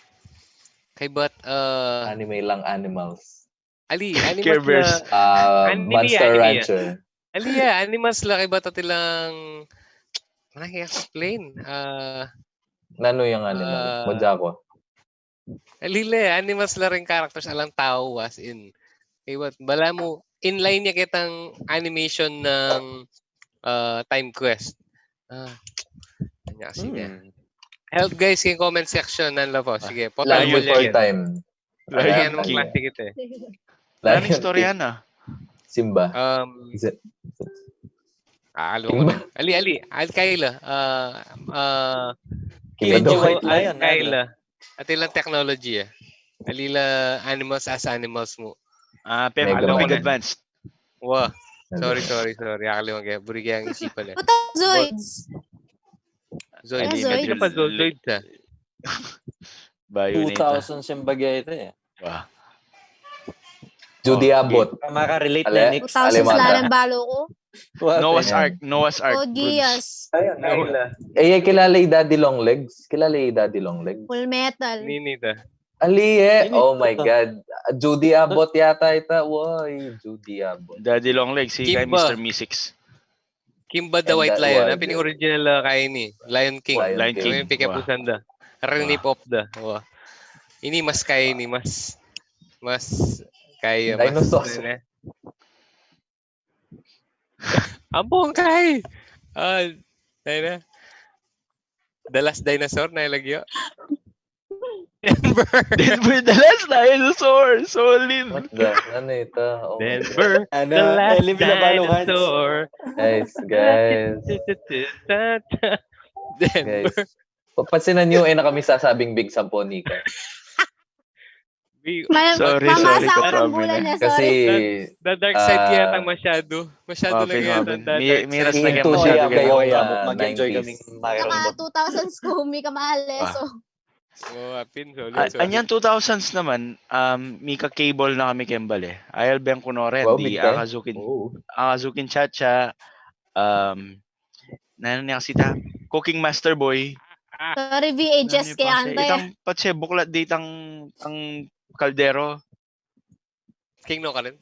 Kay bat, ah, Anime lang animals. ali, animals Care Bears. la. Ah, Anime, Monster anime. Rancher. Ali ya, animals la kay bat atilang, mana i-explain? Ah, Nanu yang animal? Ah. Mojako. Lile, animals la ring characters, alang tau, as in. Iwat, bala mu, inline niya kitang animation ng ah, Time Quest. Ah, anya kasi niya. Hmm. Help guys, yung comment section, nan la po. Sige, Ah, potang layo mo yan. lang. Before time. Lion Ayan, King. mas tikit eh. Anong Lion istorya King. Na? Simba. Um, Is it- ah, alam Simba. ko. Ali, ali. Al Kayla. Ah, ah, Simba Kenji daw. White Al Lion, Kayla. At ilang technology eh. Alila animals as animals mu. Ah, pero Mega alam ko Man. Advanced. Wa. Sorry, sorry, sorry. Akala ko kaya. Buri kaya ang isipan eh. Puta, Zoids. Zoids. Ano, Zoids? Hindi ka pa Zoids ah. Bayo na ito. Two thousands yung bagay ito eh. Wow. Judy Oh, Abbott. Makarelate Ale- na, Nix. Two thousand Alemata. na lang balo ko. Wa, Noah's ayan. Ark. Noah's Ark. Code Goods. Geass. Ayun, ayun la. Eh, kilala i Daddy Long Legs? Kilala i Daddy Long Legs? Full Metal. Nini ta. Ali eh. Nini Oh to? My God. Judy Abbott yata ita. Woy, Judy Abbott. Daddy Long Legs, si kay Kimba. Mister Meeseeks. Kimba the And White that Lion. was Ano pin original uh, kay ini? Lion King. Lion Lion King. King. Yung pikapusan da. Rinip of the. Wa. Ini mas kay ini. Mas, mas kay mas, Dinosaur. Ano na? Ampong kay! Ah, ano na? The Last Dinosaur na ilagyo. Denver. Denver, the last dinosaur. Solid. What the? Ano ito? Oh my God. Denver. Ano, The last eh, libre na baluhan. Dinosaur. Guys, guys. Denver. Guys. Papansinan nyo, eh, na kami sasabing big samponika. Bi- Ma- Sorry, mamasa sorry, ako ng Katramin. Bulaña, Kasi, sorry. The dark side ah, yata masyado. Masyado Oh, lang Pinoy. yata ang dark Mi- side. miras na Into kaya masyado Toya ganyan. Gawa, Mag-enjoy nineties. kaming makiramdam. Mga two thousands ko, mi kamahal eh, Ah. so. Oh, apin, solid, Ah, solid. Anyan two thousands naman, um, mika-cable na kami kembal eh. Ayal ben kunoren, Wow, di big time. Akazukin, Oo. Akazukin Cha-Cha, um, nanu niya kasi ta, Cooking Master Boy. Sorry, V H S Nanu kaya pa siya? antay. Itang patse buklat di tang, tang kaldero. King no ka rin?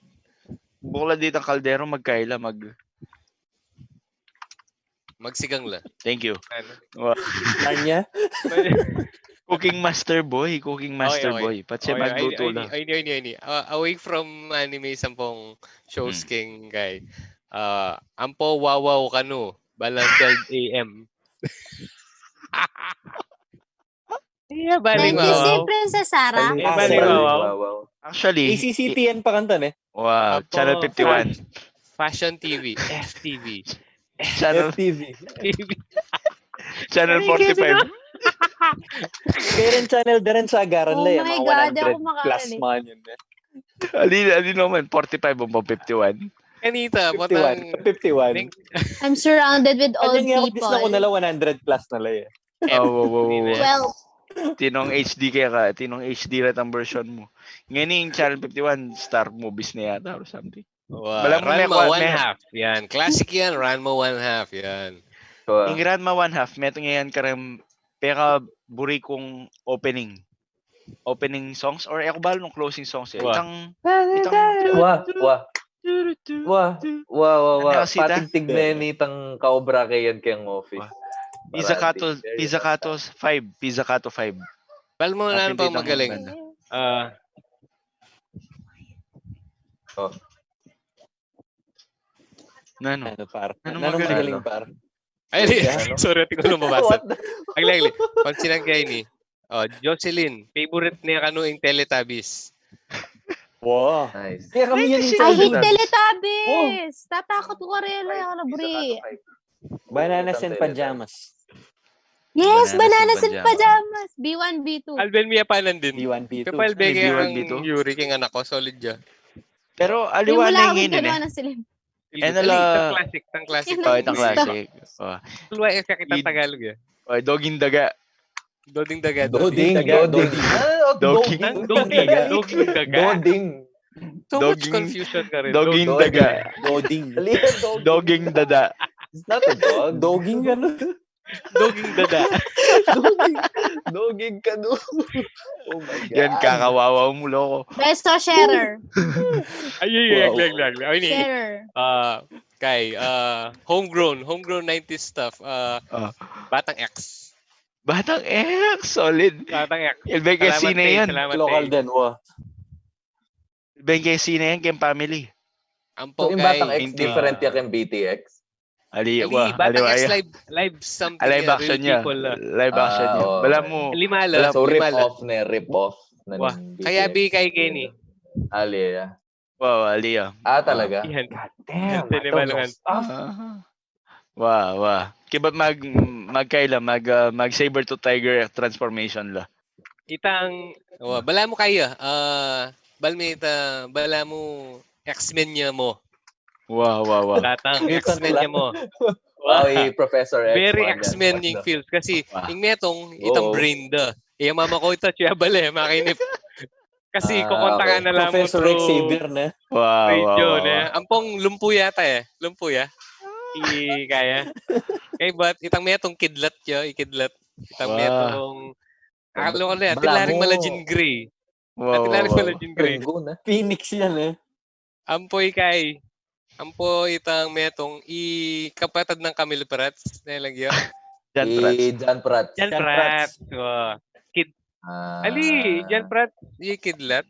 Buklat di tang kaldero, magkaila, mag... Magsigang la. Thank you. Ano? Wa- Tanya? Cooking Master Boy, Cooking Master Boy. Patse magluto la. Ay, ay, ay, ay, ay, ay. Ah, away from anime, sampung shows king kay. Ah, ampo wawaw kanu, balang twelve A M. Iya, baling Thank you, si wawaw. Princess Sarah. Iya, baling wawaw. Actually, A C C T N pa kanita, ne? Wow, Apo, Channel fifty-one. Fashion T V, F T V, Channel, F T V. T V. Channel forty-five. Kaya rin channel, daran sa agaran Oh la, my mga God, one hundred ako makakarinig. plus man yun. Eh. Ali, ali naman, forty-five ang fifty-one. Kanita, fifty-one. patang, Fifty-one. ning- I'm surrounded with old Kanya nga, bis na ko people. Nala, one hundred plus na la eh. Oh, wow, wow, wow. Well, Tinong H D kaya ka, tinong H D rat ang version mo. Ngayon yung Channel fifty-one, Star Movies na yata or something. Wow, Bala mo may Ranma kwa-, one may- half. Yan. Classic yan, Ranma one half. Yan. Yung Ranma one half, meto ngayon karang peka buri kong opening. Opening songs or e ko balo nung closing songs eh. Wa. Itang, itang, Wa, wa, wa, wa, wa, wa. Ano kasi ta? Patigtig na yan itang kaobra kay yan kayang office. Pizzicato, Pizzicato five, Pizzicato five. Bal mo na Akin pa din ang magaling. banda. Ah, Oh. Nano? Ano, par? Ano Ano, magaling? Magaling, par? ay, di, Ano? sorry, ating ko mabasa. What the? Agli, agli. Pansinan kayo ni. Oh, Jocelyn, favorite niya kanu yung Teletubbies. Wow. Nice. Kaya kami yan Kasi I hate yung Teletubbies! Tatakot ko karela, yung kalabri. Bananas and pajamas. Yes, Bananas Bananas and and Pajamas. B one, B two. Alben Mia pa nandin. B one, B two. Kapal May bege B one, ang B two? Yuri kay anak ko, solid ya. Pero Yung aliwa wala na akong yun eh. Gano'n na sila. Ano Dali, la- itang classic, itang classic. Oh, itang classic. Oh. Luwa yung sakit ang Id- Tagalog eh. Oh, Doging Daga. Doding Daga. Doding, Daga, Doding. Doding. Ah, Doging. Doding Daga. Doding Daga. Doging. So much Doging. confusion ka rin. Doging Doding. Daga. Doding. Dali yan, Doding. Doging Dada. It's not a dog. Doging ano? Doging Dada. Doging. Doging ka, no? Oh my God. Yan, kakawawa mo, loko. Beso sharer. Ay, ay, ay, Wow. agli, agli, agli. Ay, ni. Sharer. Ah, kay, ah, homegrown, homegrown nineties stuff. Ah, Ah. Batang X. Batang X, solid. Batang X. Ilbay kay Salamat, sine Tay. yan. Salamat, Local Tay. din, wa. Ilbay kay sine yan, kay family. So, Ampo yung kay Batang X, Hindi. Different ya kay B T X. Ali, Hindi, wa, Batang aliwa X ya. Live, live something Ah, live niya, action real niya. people la. Live action Ah, niya. oo. Bala mo. Lima la, Bala So, lima rip la. off na, rip off na Wa, ng kaya B T X. bi kay Kenny. Ali, ah. Wow, ali ya. Ah, talaga? Yan. God damn, Yan, I don't know tinimalangan. stuff. Ah. Wa, wa. Kibat mag, mag kaila, mag, ah, mag saber tooth tiger transformation la. Itang, wa, bala mo kaya, ah, bal mi ita, bala mo X-Men niya mo. Wa, wa, wa. Datang Mutant X-Men la. niya mo. Oh, i Professor X. Very mga X-Men ganun, yung no? feels kasi Wa. yung metong itang Oo. Brain da. Iya mama ko ita siya bale, makinip. Kasi Ah, kukonta ka okay. na lang mo Professor through Xavier na. Wa, wa, radio wa, na. wa. Ampong lumpu yata eh. Lumpu ya. I kaya. Kay but itang metong kidlat yo, ikidlat. Itang Wa. metong akala ko na, Bala tilaring mo. Malajin Gray. Wa, At wa, tilaring wa. Malajin Gray. Ringo na. Phoenix yan eh. Ampo ikay. Ampo itang metong i kapatad ng Camille Prats. Na lagi yun. Jan Prats. I Jan Prats. Jan Jan Prats. Prats. Wa. Kid, Ah. ali, Jan Prats, i kidlat.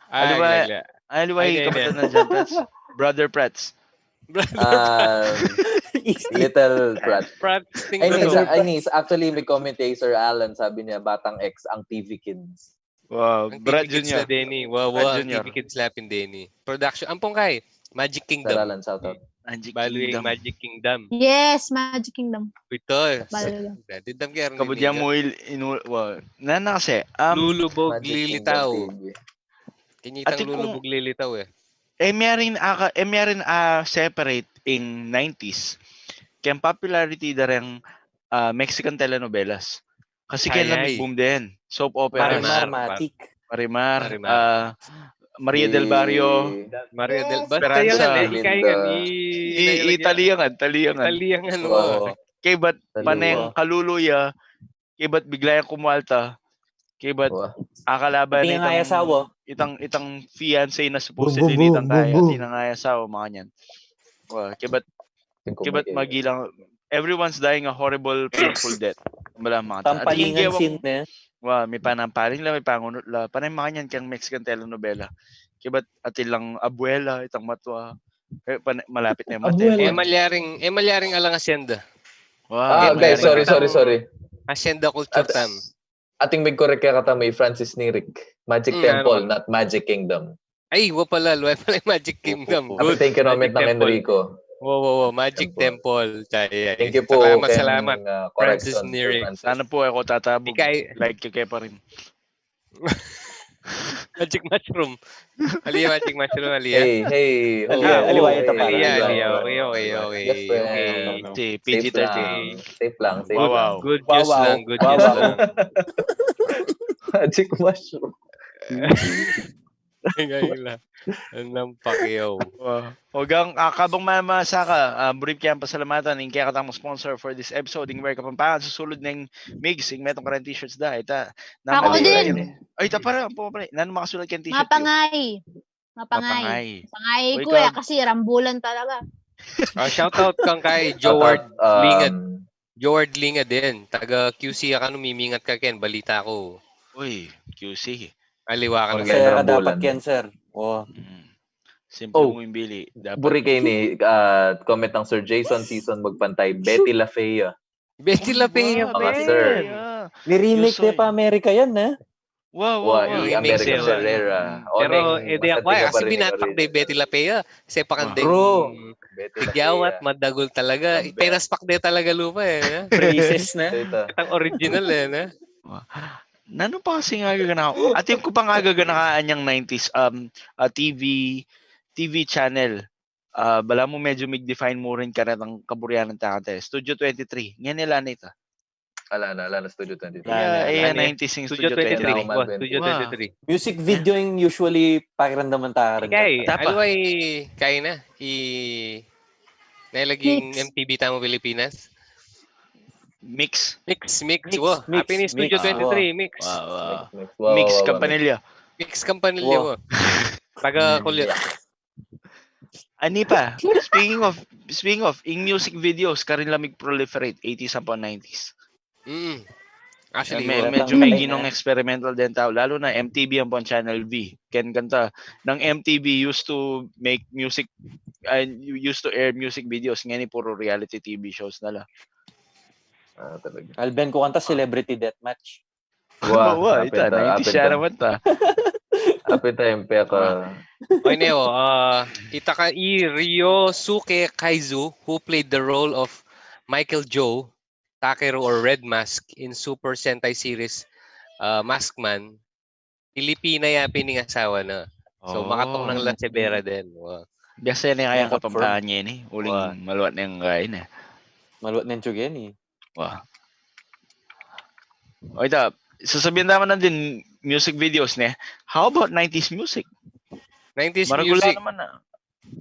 Aliwa, Ay, lala. aliwa Ay, yung ay, kapatad ng Jan Prats. Brother Prats. Ah, Little Prats. Prats, ting Ay, ni, Prats. Ay, ni, actually, may comment kay Sir Alan, sabi niya, Batang X ang T V Kids. Wow, Ang Brad T V Kids Junior. na Denny. Wow, Brad wow, ang Junior. T V Kids lapin Denny. Production. Ampong kay, Magic Sir Kingdom. Alan, shoutout. Magic Balu yung Kingdom. Magic Kingdom. Yes, Magic Kingdom. Ito. Balu. Didam kaya rin Kabudya ninja. Mo il, inu, wa, na na kasi, um, Lulubog, Magic lilitaw. Kingdom T V. Kinitang Ati kung- lulubog, lilitaw eh. E miyarin aka, e miyarin a separate ing nineties. Kaya popularity da reng, ah, Mexican telenovelas. Kasi kaya Ay, lang ay. Nag-boom din. Soap opera. Marimar, Marimar. Matik. Marimar, Marimar. ah, Maria del Barrio. Si Maria del Yes. Basta Esperanza. yan, eh, ikay yan, Linda. i- I, i, taliangan, taliangan. Taliangan mo. Wow. Kaya ba't Taliangan. Paneng kaluluya, kaya ba't bigla yung kumualta, kaya ba't Wow. akalaban Pati nga asawa. Itang, itang fiancé na Boom, supposedly boom, boom, nitang tayo, boom, ati na nga asawa, mga yan. Wow, kaya ba't, Yung kaya ba't kumikita. Magilang, everyone's dying a horrible, painful death. Bala mata. Tampalingan scene ne. Wa, mipanampaling la, mipangunut la. Panay makanyan keng Mexican telenovela. Kibat atin lang abuela, itang matua. Eh, panay, malapit ne yung matua. E malyaring, e malyaring alang asyenda. Wa, ah, okay, sorry, sorry, sorry. Asyenda culture tam. Ating mig-correct kekatamu i Francis Nerick. Magic Temple, not Magic Kingdom. Ay, wa pala, wa pala yung Magic Kingdom. Good. Ating kinomment ng Enrico. Wow, wow, wow. Magic Temple. Temple. Ay, ay. Thank you po. Salamat, salamat, Francis Nerick. Sana po ako tatabog. Like ko kaya pa rin. Magic Mushroom. Aliya, Magic Mushroom, aliya. Hey, hey. Aliya, aliwa ito pa. Aliya, aliya. Okay, okay, okay. P G thirteen. Safe lang, safe lang. Good news lang, good news lang. Magic Mushroom. Ngayon lang. Ang nampak, yo. Wa. O gang, ah, kabang ma-, masaka, ah, brief kayang pasalamatan ing kekatang sponsor for this episode, ing Where Kapampangan, susulud neng Migs, ing metung karing t-shirts da, ita. Ako din. Ay, ita pala, ampo pala. Nanu makasulat keng t-shirt? Mapangay. Mapangay. Mapangay. Mapangay ku, eh, kasi rambulan talaga. Ah, shout out kang kay Joward Lingad. Joward Lingad din. Taga Q C ka, kanu mimingat ka ken, balita ku. Uy, Q C. Aliwa ka na. Sir, dapat ken, sir. O. Simple mu ing bili. Dapat. Buri ke ini, ah, comment ng Sir Jason Season Magpantay, Betty La Fea. Betty La Fea pa, sir. Ni-remake de pa Amerika yan, eh. Wa, wa, wa. Remake, American Sherrera. Pero, e de, akwa, kasi binatak de Betty La Fea. Kasi pakandeng tigyawat, madagul talaga. Penaspak de talaga lupa, eh. Princess na. Itang original, eh, na. Nanu pa kasi nga gagana? Atin ku pang agagana anyang nineties, um, ah, T V, T V channel. Ah, balamu medyo mig-define mu rin karetang kaburian nang tangate. Studio twenty-three. Ngeni ala na ita? Ala na, ala na Studio twenty-three. Ala na, nineties ing Studio twenty-three. Studio twenty-three. Music video ing usually pakiramdaman ta rin. Kay, aliwa i, kay na, i, nalaging M T V tamu Pilipinas. Mix. Mix, mix, wa. Apin i Studio twenty-three, Mix. Wa, wa. Mix, Kampanilya. Mix Kampanilya, wa. Taga Kulya. Ani pa, speaking of, speaking of, ing music videos, karin la mig-proliferate, eighties ampo nineties. Mm. Actually, medyo may ginung experimental den tau, lalu na M T V ampo Channel V. Ken kanta, nang M T V used to make music, uh, used to air music videos, ngeni puro reality T V shows na la. Ah, talaga. Alben ku kanta, Celebrity Deathmatch. Wa, wa, ita, nineties ya naman ta. Apin ta, empeka. Oy, Neo, ah, ita ka i Ryosuke Kaizu, who played the role of Michael Joe, Takeru or Red Mask in Super Sentai series, ah, Maskman, Pilipina ya pin ing asawa na. So, makatung nang La Severa din. Wa. Biasa na kaya Kapampangan ngeni, uling maluat na ing kaya na. Maluat na ing tsugen, eh. Wa. O, ita, sasabian tamu na din music videos, ne? How about nineties music? Nineties music. Maragul naman na.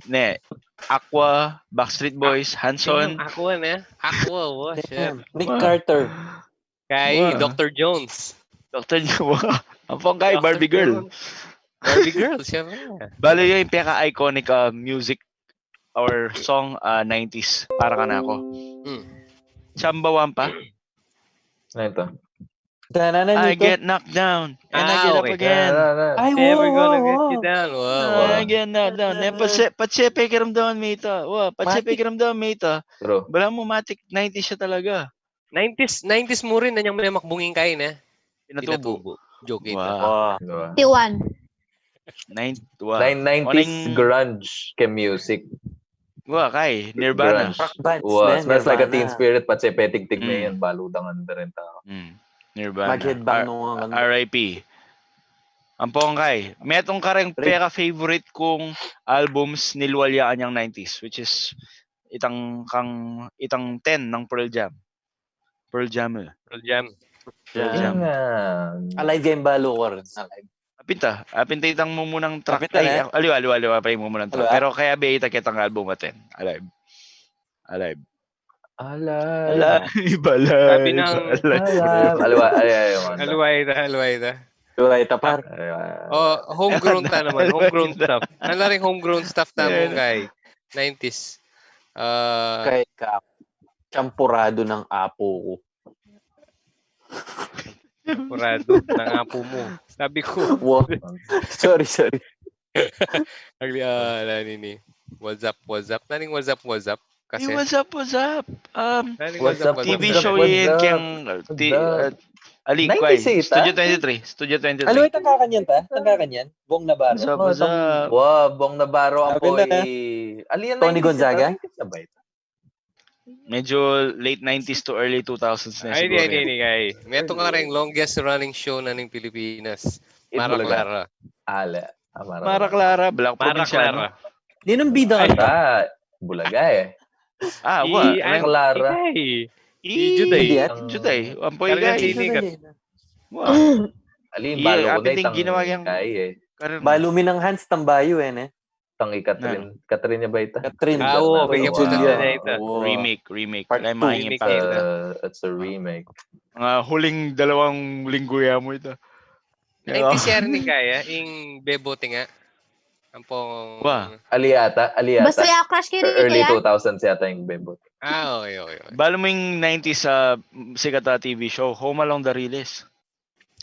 Ne, Aqua, Backstreet Boys, Hanson. Aqua, ne? Aqua, wa, sir. Nick Carter. Kay Doctor Jones. Doctor Jones. Ampong kay Barbie Girl. Barbie Girl, siyempre. Bale, yung pinaka-iconic, ah, music or song, ah, nineties para kanako. Hmm. Chamba Wampa. Ano ito? I get knocked down and I get up again. Ay, never gonna get you down. Wow, wow. I get knocked down. Ne, patse, patse pakiramdaman mi ita. Wa, patse pakiramdaman mi ita. True. Balamu matik nineties ya talaga. Nineties, nineties mu rin, anyang memakbung ing kay na? Pinatubo. Pinatubo. Joke ita. Wow. Tiwan. Nine, wa. Nine, nineties grunge ke music. Wa, kay, Nirvana. Grunge. Rock bands, wa, man, Smells Like a Teen Spirit, patse petigtig na yan, balu dangan da rin tau. Mm. Nirvana. Mag-headbang nung R I P. Ampong kay, metung kareng peka-favorite kung albums nilwal ya anyang nineties, which is itang kang, itang ten nang Pearl Jam. Pearl Jam, eh. Pearl Jam. Pearl Jam. Alive ya ing balu ku rin. Alive. Apin ta, apin ta itang mumunang track. Ay, aliwa, aliwa, aliwa pa ing mumunang track. Pero kaya be ita ketang album atin. Alive. Alive. Alive. Alive, alive. Sabi ng alive. Aliwa, aliwa, aliwa. Aliwa ita, aliwa ita. Aliwa ita, par. Oh, homegrown ta naman, homegrown stuff. Ano rin homegrown stuff tamu kay nineties? Ah, kay ka, Champurado ng Apo Ko. Kurado, nangapu mu. Sabi ku. Wow. Sorry, sorry. Agli, ah, ala nini. What's up, what's up? Naning what's up, what's up? Kasi, what's up, what's up? Um, naning what's up, what's up? T V show yan keng, uh, T-, uh, ali, nineties ita? Studio twenty-three. Studio twenty-three. Ano, itang kakanyan ta? Itang kakanyan? Bong Navarro. What's up, what's up? Wow, Bong Navarro ang Tony Gonzaga? Nineties na ba ita? Medyo late nineties to early two thousands na siguro yan. Ay, di, di, di, kay. Metung kareng longest running show na ning Pilipinas. Mara Clara. Ala. Ah, Mara Clara. Mara Clara, Black Provinciano. Ninong bida kanta? Ah, Bulaga eh. Ah, wa. Clara. I Juday. Juday. Ampo i Juday. Wa. Alin, balu mu na itang ginawa yang kay eh. Balu mi nang Hans Tambayo eh, ne? Tang i Catherine. Catherine ya ba ita? Catherine. Ah, oo, may Julia. Remake, remake. Part two. Remake ita. It's a remake. Mga huling dalawang linggo ya mu ita. Ay, di siya rin kaya, ing Bebote nga. Ampong ali ata, ali ata. Basta ya, crush kay Rico. Early two thousands yata ing Bebote. Ah, okay, okay, okay. Balu mu ing nineties, ah, sikat a T V show, Home Along the Riles.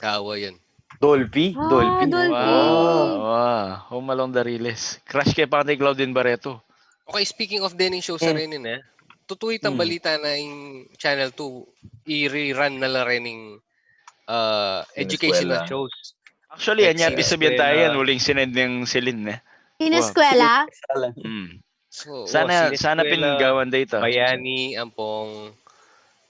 Ah, wa yan. Dolphy? Ah, Dolphy. Dolphy. Wow, wow. Home Along the Riles. Crush ke pa kang Claudine Barreto. Okay, speaking of dening show sa renin, eh. Tutu itang balita na ing Channel two, i-rerun na la rening, ah, educational shows. Actually, anya, pisabian tayo yan, uling sinend ning Celine, eh. Sineskwela? Mm. Sana, sana pinanggawan da ita. Bayani, ampong,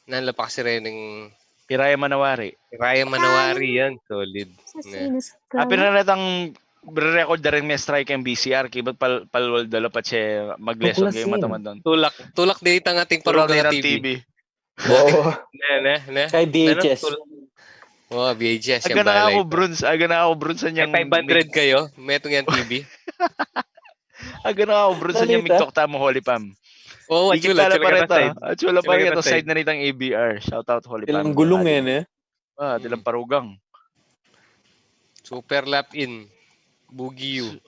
nanu la pa kasi rening Piraya Manawari. Piraya Manawari yan, solid. Sa sineskwela. Ah, pero na tang record da rin maestra keng V C R, kibat pal-, palwal da la pa siya mag-lesson kayu matamandan. Tulak, tulak da itang ating parugang T V. Oo. Ne, ne, ne. Kay V H S. Oh, V H S. Aga na ako bronze, aga na ako bronze sa niyang five hundred kayu, metung yang T V. Aga na ako bronze sa niyang migtok tamu, Holy Pam. Oo, atsula, atsula pa rin ito, side na nitang A B R. Shout out, Holy Pam. Ilang gulung eh, ne? Ah, tilang parugang. Super Laugh-In. Boogie U.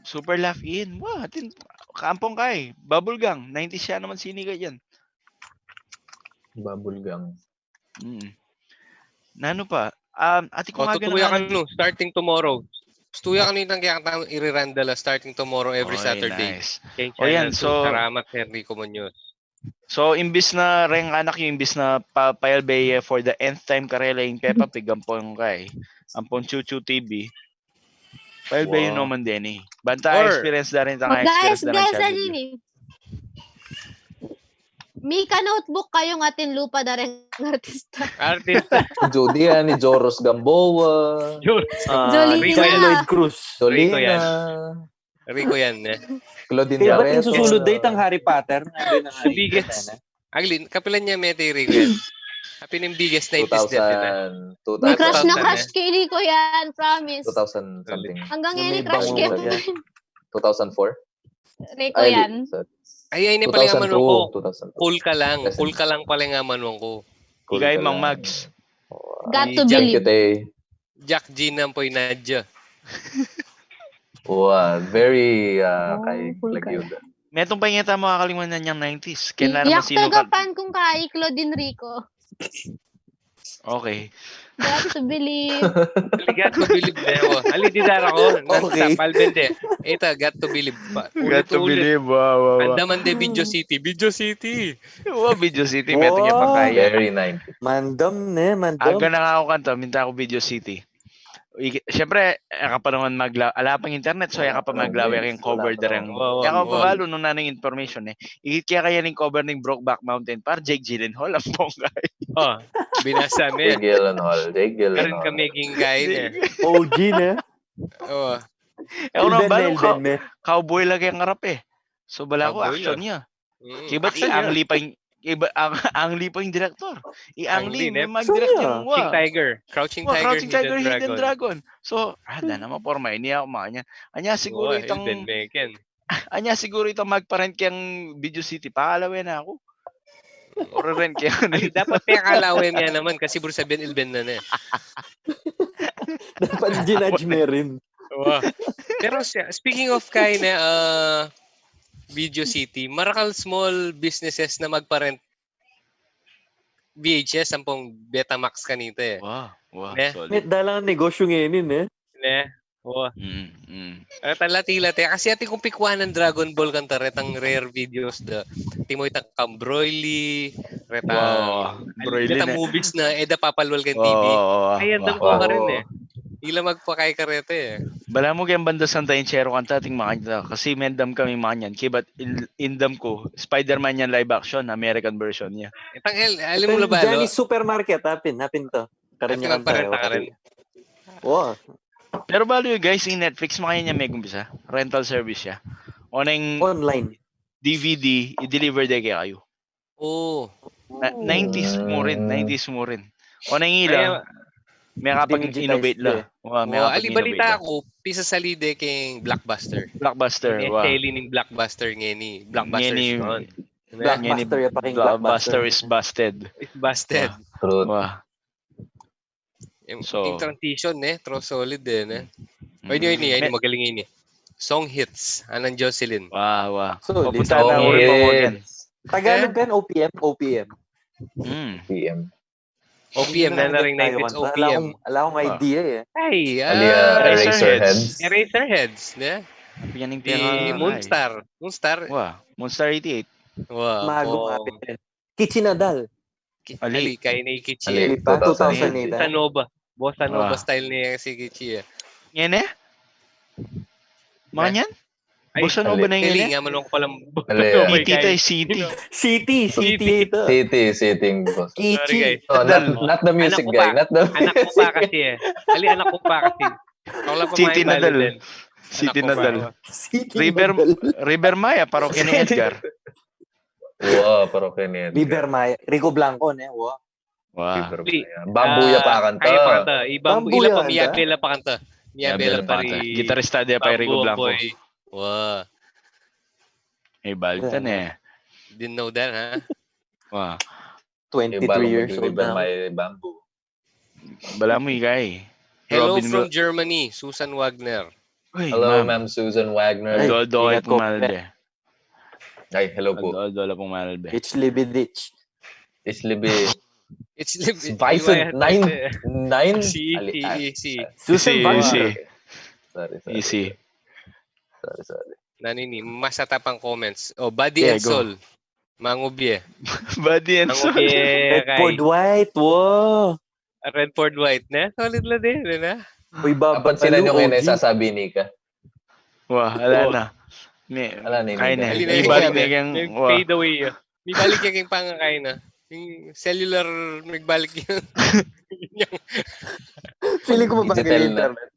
Super Laugh-In. Wa, atin, kampong kay. Bubble Gang. Nineties ya naman sinikat yan. Bubble Gang. Mm. Nanu pa? Um, ati kung aga na kanu, Starting Tomorrow. Tutuya kanu itang kaya kang i-rerun da la, Starting Tomorrow every Saturday. Oy, nice. Keng Channel two, so, Karamat Henry Comuñoz. So, imbis na reng anak yu, imbis na pa-, pailbe ye for the nth time karela ing Peppa Pig, ampong kay, ampong Chuchu T V, pailbe yu naman deni. Banta experience da rin, tang experience da rin. Mika Notebook kayung atin lupa da reng artista. Artista. Jody, ani, Joros Gamboa. Jolina. Lloyd Cruz. Jolina. Rico yan, eh. Claudine Barreto. Kaya ba't ing susulud da itang Harry Potter? The biggest. Aglin, kapilan ya mete i Rico yan? Apin ing biggest nineties na yan, eh. May crush na crush kay Rico yan, promise. Two thousand something. Hanggang ngeni crush kay. Two thousand four? Rico yan. Ay, ay, ini pala nga manuan ku. Cool ka lang. Cool ka lang pala nga manuan ku. Igay Mang Mags. Got to believe. Jack Gina ampo i Nadia. Wow, very, ah, kay cool ka. Metung pa ing e tamu kakalingwan yang nineties. Kaya na naman sino ka. Fan kung kay Claudine Rico. Okay. Got to believe. Got to believe, eh, wa. Ali, di dara ku. Okay. Tapal bende. Ita, got to believe pa. Got to believe, wa, wa, wa. Andam de Video City. Video City. Wa, Video City, metung ya pa kaya. Very nineties. Mandam, ne, mandam. Aga na nga aku kanta, minta ku Video City. Siyempre, e ka pa naman magla-, ala pang internet, so e ka pa maglawe keng cover da reng. E ka pa balu nung nanung information, eh. Ikit kaya kaya ning cover ning Brokeback Mountain, par Jake Gyllenhaal, ampong kay. Oh, binasa me. Jake Gyllenhaal, Jake Gyllenhaal. Karin kami king kain, eh. O G, ne? Oo. E, unang balu, cowboy lagi ing arap, eh. So, bala ku, action ya. Kibat i Ang Lee pa ing, kibat Ang, Ang Lee pa ing direktor. I Ang Lee, ne? Mag-direct yang, wa. Crouching Tiger. Crouching Tiger, Hidden Dragon. So, ah, da na maporma ini aku, makanya. Anya siguro itang, anya siguro itang magparent keng Video City, pakalawe na aku. Or rent keng. Ay, dapat pekalawe me naman kasi buru sabian ilben na ne. Dapat ginaj me rin. Wa. Pero siya, speaking of kay ne, ah, Video City, marakal small businesses na magparent. V H S, ampong Betamax kanita e. Wow, wow, Ne? solid. Met dalang negosyo ngeni, ne? Ne? Oh. Mm, mm. At ang lati-lati, kasi atin kung pikuan ng Dragon Ball kanta, retang rare videos da. Timo itang kang Broly, retang, Wow, Broly retang ne. Movies na, e da papalwal kang Wow, T V. wow, wow, Ay, andam wow. ko ka rin Oo. eh. Ila magpakay karete eh. Balamu keng banda Santa Enchero kanta ating makanya. Kasi mendam kami makanyan. Kibat in, indam ku, Spider-Man yan live action, American version niya. Itang el, alam mo Itang labalo. Johnny Supermarket, apin, apin to. Karanya Apin, kanta, parenta wa. ka rin. Wa. Pero balo yu guys, ing Netflix makanya megumpisa. Rental service siya. Oneng Online. D V D, i-deliver de kekayu. Oo. Na, nineties mu rin, Mm. nineties mu rin. Oneng ila, Kaya, mekapag-innovate Dinidgitize la. de. Wa, oh, ali balita mekapag-innovate la. Ku, pisasalide keng Blockbuster. Blockbuster, Ini wa. Selling ning Blockbuster ngeni. Blockbuster Ngeni, is gone. Blockbuster, ngeni, ya pa king Blockbuster Blockbuster. Is busted. It's busted. Wa, Truth. wa. Yung, So, yung transition, ne? True solid din, eh. Mm. Pwede yun, eh. Ano Me- magaling yun, eh. Song hits. Anang Jocelyn. Wa, wa. So, Papunta di- na Song uri pa mo hits. dyan. Tagalog Eh? Ka yan, O P M, O P M. Mm. P M. O P M na na rin Tayo nineties, kanta. Ala O P M. akong, ala akong Ah. idea eh. Ay, Alia, ah, Eraserheads. Eraserheads. Eraserheads, ne? Yan yung Di pinaka-, Moonstar. Moonstar. Wa, Moonstar eighty-eight. Wow. Mago Oh. nga, pin. Kichi Nadal. Ki-, Ali. Ali, kaya ni Kichi. Ali, Di pa, two thousand eight. two thousand eight, ah. Bossa Nova. Bossa Nova Wa. Style ni si Kichi, eh. Yan eh? Mga yan? Ay, Bossa Nova na Pili yan eh? Nga, manong palang Ali, Oh ah. my City God. tayo, city. City, City City. ito. City, City, boss. Kichi. Sorry, guys. Oh, not, Nadal. Not the music Anak ko guy. pa. Not the Anak ko pa kasi eh. Ali, anak ko pa kasi. Ako lang pa City maibali Nadal. din. City Anak ko pa. Nadal. City River, Nadal. River Maya, parokya ni Edgar. Wow, pero kaya ni Edgar. River Maya. Rico Blanco, ne? Wow. Wa. River Di, Maya. Bambuya ah, pa kanta. Kaya pa kanta. Ibambu, Bambuya ila pa, kanta. Miyabela pa kanta. Miyabela pa rin. Gitarista de pa Rico Blanco. Wow. Eh, balitan eh. Didn't know that, ha? Wa. twenty-three years old na. May bamboo. Balamu ikay. Hello Robin from Ro- Germany, Susan Wagner. Uy, Hello, ma'am. Ma'am Susan Wagner. Ay, Aldo, aldo, ingat ito po, mahal pe. de. Ay, hello po. Aldo, aldo, aldo, mahal de. It's Libidich. It's Libby. It's Lib- Vincent, Iwaya nine, tayo. nine. Si, Ali- si, ah, si. Susan Easy, Wagner. easy. Sorry, sorry. Easy. Sorry, sorry. Nani ni, masatapang comments. Oh, Body Yeah, and go. Soul. Mangubye. Body and Soul. Mangubye kay Redford White, wow. Redford White, ne? Solid la din, di na? Uy, baba, Apan sila talo, yung O G. ina sasabi ni ka. Wa, ala Oh. Na. Ni, Ala ni kaya Nika. na. Ali na Ni yung balik sabi, na kayang, yung wa. Fade away, ah. Ni balik kaya kayang pangakain na. Yung cellular, nagbalik yun. Feeling ko Digital mabagal yung na. Internet.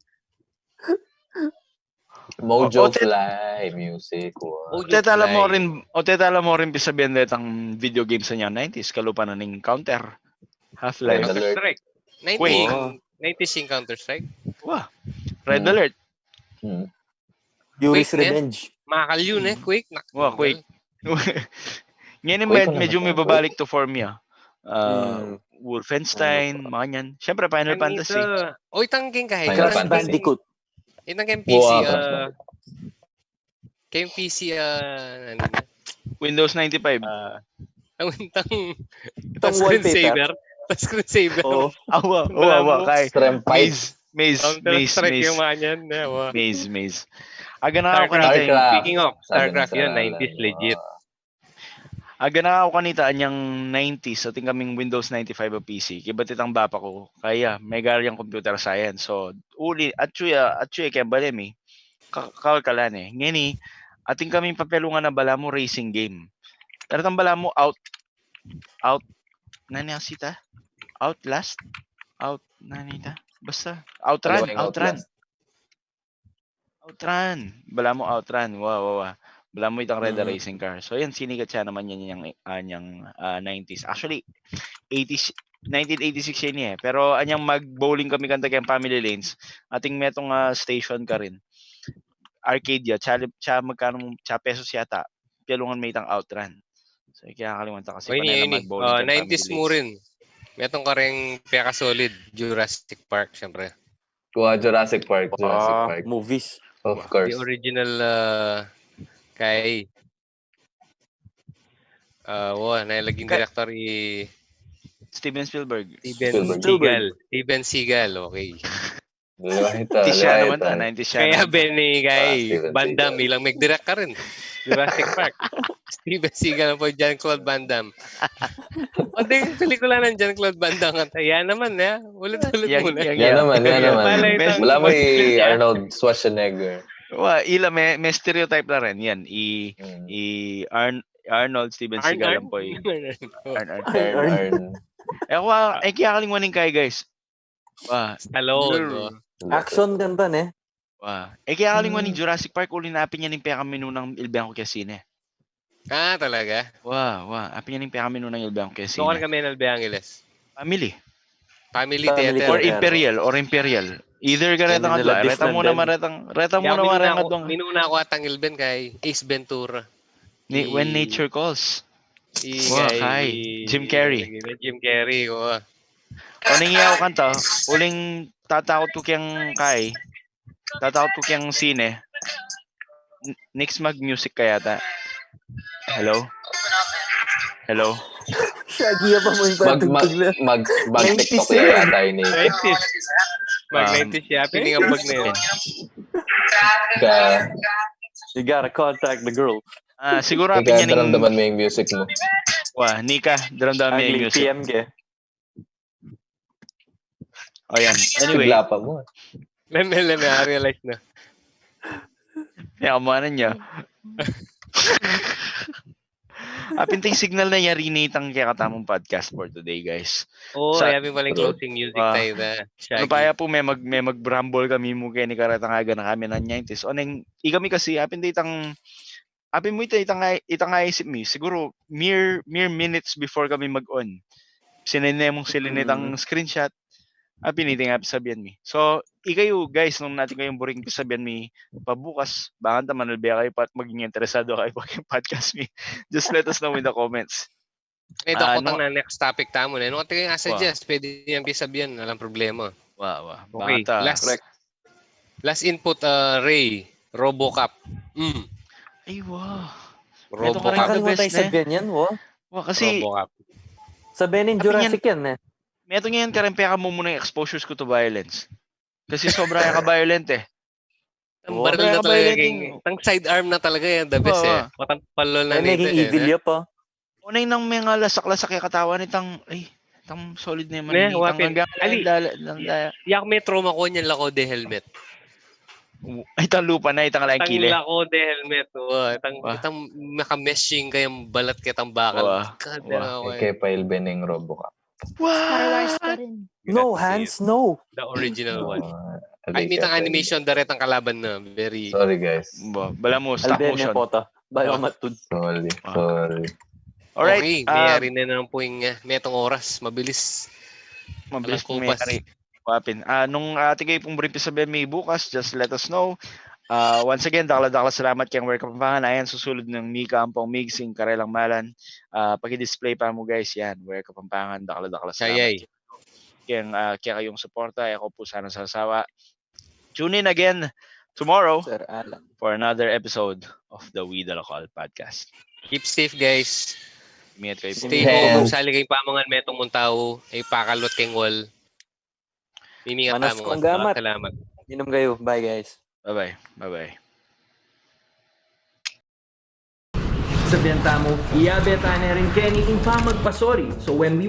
Mojo O, te- Fly, music, wa. Mojo Te, tala mo Fly. rin, o, te, tala mo rin pisabihan de tang video games na nineties, kalupa na ning Counter, Half-Life. Red Alert. Counter-Strike. Quake. Nineteen, nineteen Counter-Strike. Wa. Red Hmm. Alert. Hmm. Yuri's Quake, ne? Revenge. Mahal yun, eh. Quake. Nak- Wa, Quake. Ngayon, Quake med-, ang medyo may nakita ko. babalik to form niya. Ah, Mm. Wolfenstein, Ano pa? mga yan. Siyempre, Final Fantasy. Oy, tangking kahit. Final Crash Fantasy. Bandicoot. Itang kayang P C, Wow, ah, Crash Bandicoot. kayang P C, ah, ano na? Windows ninety-five. Ah, ang tang Itang wallpaper. Screensaver. Screensaver. Oo. Awa, awa, awa, kay. Strem fight. Maze, maze, Counter maze, Strike maze. yung mga yan. Eh, wa. Maze, maze. Aga na ako Starcraft. kanita yung, Starcraft. Speaking of, Sabi na Starcraft sa yun, lalan, nineties wa. legit. Aga na ako kanita anyang nineties, ating kaming Windows ninety-five a P C. Kibat itang bapa ku, kaya, may garyang computer science. So, uli, atsu ya, atsu ya, kaya bale mi. Ka-, kalkalan eh. Ngeni, ating kaming papelungan na balamu racing game. Pero itang balamu out, out, nani ang sita? Outlast? Out, nani ta? Basta, Outrun, Ano yung Outrun. Outlast? Outrun. Balamu Outrun. Wa, wa, wa. Balamu itang Red Mm. Racing Car. So, yan, sinikat siya naman yan, yung, ah, yung, ah, nineties. Actually, eighties, nineteen eighty-six yan eh. Pero, anyang mag-bowling kami kanta kayang Family Lanes, ating metong, ah, station karin. Arcade ya, tsaka, tsaka magkano, tsaka pesos yata. Pialungan may itang Outrun. So, kaya kalimutan kasi Oy, panay ni, na ni. mag-bowling Ah, kayang nineties Family mo Lanes. Rin. Metong karing peka-solid, Jurassic Park, syempre. Kuha Jurassic Park, Jurassic Ah, Park. Movies. Of The course. Original, ah, kay, ah, wa, na laging Ka- director i Steven Spielberg. Steven Seagal. Steven Seagal, okay. Dalawa ita, Nineties siya dalawa naman, ita. ah, nineties siya Kaya naman. Benny kay Ah, Steven Van Damme, Seagal. Ilang mag-direct ka rin. Jurassic Park. Steven Seagal po, Jean-Claude Van Damme. O, di, pelikula ng Jean-Claude Van Damme. At yan naman, ya. Ulit-ulit Yang, muna. yang, Yan naman, yan naman. Malay Best tang- Wala mo i Yeah. Arnold Schwarzenegger. Wa, ila may, may stereotype na rin. Yan, i, Mm. i Arn, Arnold, Steven Arn, Seagal Arn. lang po. I, Oh. Arn, Arn. Arn, Arn. Eh, wa, eh, kaya kalingwanin kay guys. Wa, Stallone, no? Action kanta, ne? Wa. Eh, kaya kalingwanin Mm. Jurassic Park, uli na apin yan yung pekaminunang ilbeng ku kaya sine. Ah, talaga? Wa, wa. Apin yan yung pekaminunang ilbeng ku kaya Lokal sine. Kami ng Angeles. Family. Family Family theater. Or theater. Imperial, or Imperial. Either ka retang Yan, adwa. nila Reta muna Disneyland. Maretang, reta Kaya muna minuna Maretang ko, adwang. Minuna ko atang ilben kay Ace Ventura. Ni, When Nature Calls. I, Wa, kay, kay Jim Carrey. Jim Carrey, ko. O nang iya ko kanta, uling tatakot ku keng kay, tatakot ku keng sine. N- Next mag-music kaya ta. Hello? Hello? Shaggy pa mo yung Mag, mag, patugtog na. mag, mag TikTok Nineties na yun. yata ini. Nineties. Mag Um, nineties siya. Pining ang bag na yun. Ka, You gotta contact the girl. Ah, siguro Ika, apin yan yung daramdaman mo yung music mo. Wa, Nika, daramdaman mo yung Ugly music. P M ke. O yan. Anyway, Bigla pa mo. Leme, leme, ah, realize na. Kaya kumuha na niya. Apin ting signal na yari na itang kaya katamung podcast for today, guys. Oo, Sa- kaya pala yung closing music Ah, tayo na. Ano pa ya po, may mag, may mag-bramble kami mo kaya ni kareta nga gana kami na niya. Tis, o neng, i kami kasi, apin di itang, apin mo ita, itang, itang isip mi. Siguro, mere, mere minutes before kami mag-on. Sinene mong silin itang screenshot. Apin iti nga pisabian mi. So, ikayu, guys, nung natin kayong buring pisabian mi, pabukas, baka ta manalbe kayo pa at maging interesado kayo pag yung podcast mi. Just let us know in the comments. Ito, Ah, ako no. Na next topic tamu na. Ano ka tingin nga suggest? Pwede niyang pisabian. Walang problema. Wa, wa. Okay, Baka ta- last, last input, uh, Ray, Robocop. Mm. Ay, wa. Robocop. Ito ka rin. Kalimutan The best, tayo sa eh. ganyan, wo. Wa, kasi, Robocop. Sa Benin Apin yan- Jurassic yan, eh. Meto ngayon, karang peka mo muna yung exposures ko to violence. Kasi sobra yung ka-violent eh. Ang Oo. baril na Sobra talaga yung yung, ang sidearm na talaga yung the best Oo. eh. Matang palol na Ay, nito naging eh, evil ne? Ya pa. Una yung nang mga lasak-lasak yung katawan itang, ay, itang solid na yung Ne, manigit. wapin. Hanggang Ali, dala, dala, dala. Yak may trauma ko niyan lako de helmet. Ay, itang lupa na, itang laing Tang kile. Lako de helmet. Wa, itang, Wa. Itang naka-meshing kayang balat kitang bakal. Wa, God, wa. na ako eh. Kaya pa ilbe ning Robocop. Star Wars What? pa rin. No That's hands, it. No. The original one. Ah, Ay, alika mitang pa animation, daretang kalaban na. Very Sorry, guys. Ba, bala mo, stop Albania motion. Pota. Bayo Ah. Matud. Sorry, Ah. sorry. Alright, Okay, ah, mayari na naman po yung, ah, metong oras. Mabilis. Mabilis Walang pong kupas. mayari. Wapin. Ah, nung, ah, atin kayo pong brief sabihan mi bukas, just let us know. Ah, once again, dakla-dakla salamat keng Where Kapampangan. Ayan, susulud nang Mika Ampong Migsing, karelang malan. Ah, paki-display pa mo, guys. Yan, Where Kapampangan, dakla-dakla salamat. Sayay. Keng, ah, kaya kayong suporta, ako po sana sasawa. Tune in again tomorrow Sir Alan. for another episode of the We the Local Podcast. Keep safe, guys. Ingat kayo po. Stay Yan. home. Sali kayong pamangan, metong muntau. Ay, pakalot kayong wall. Mimingat Manas tamu. kong gamat. Salamat. Inom kayo. Bye, guys. Bye-bye. Bye-bye. Sabihan tamu, iyabe ta ne rin keni ing pamagpasori. So when we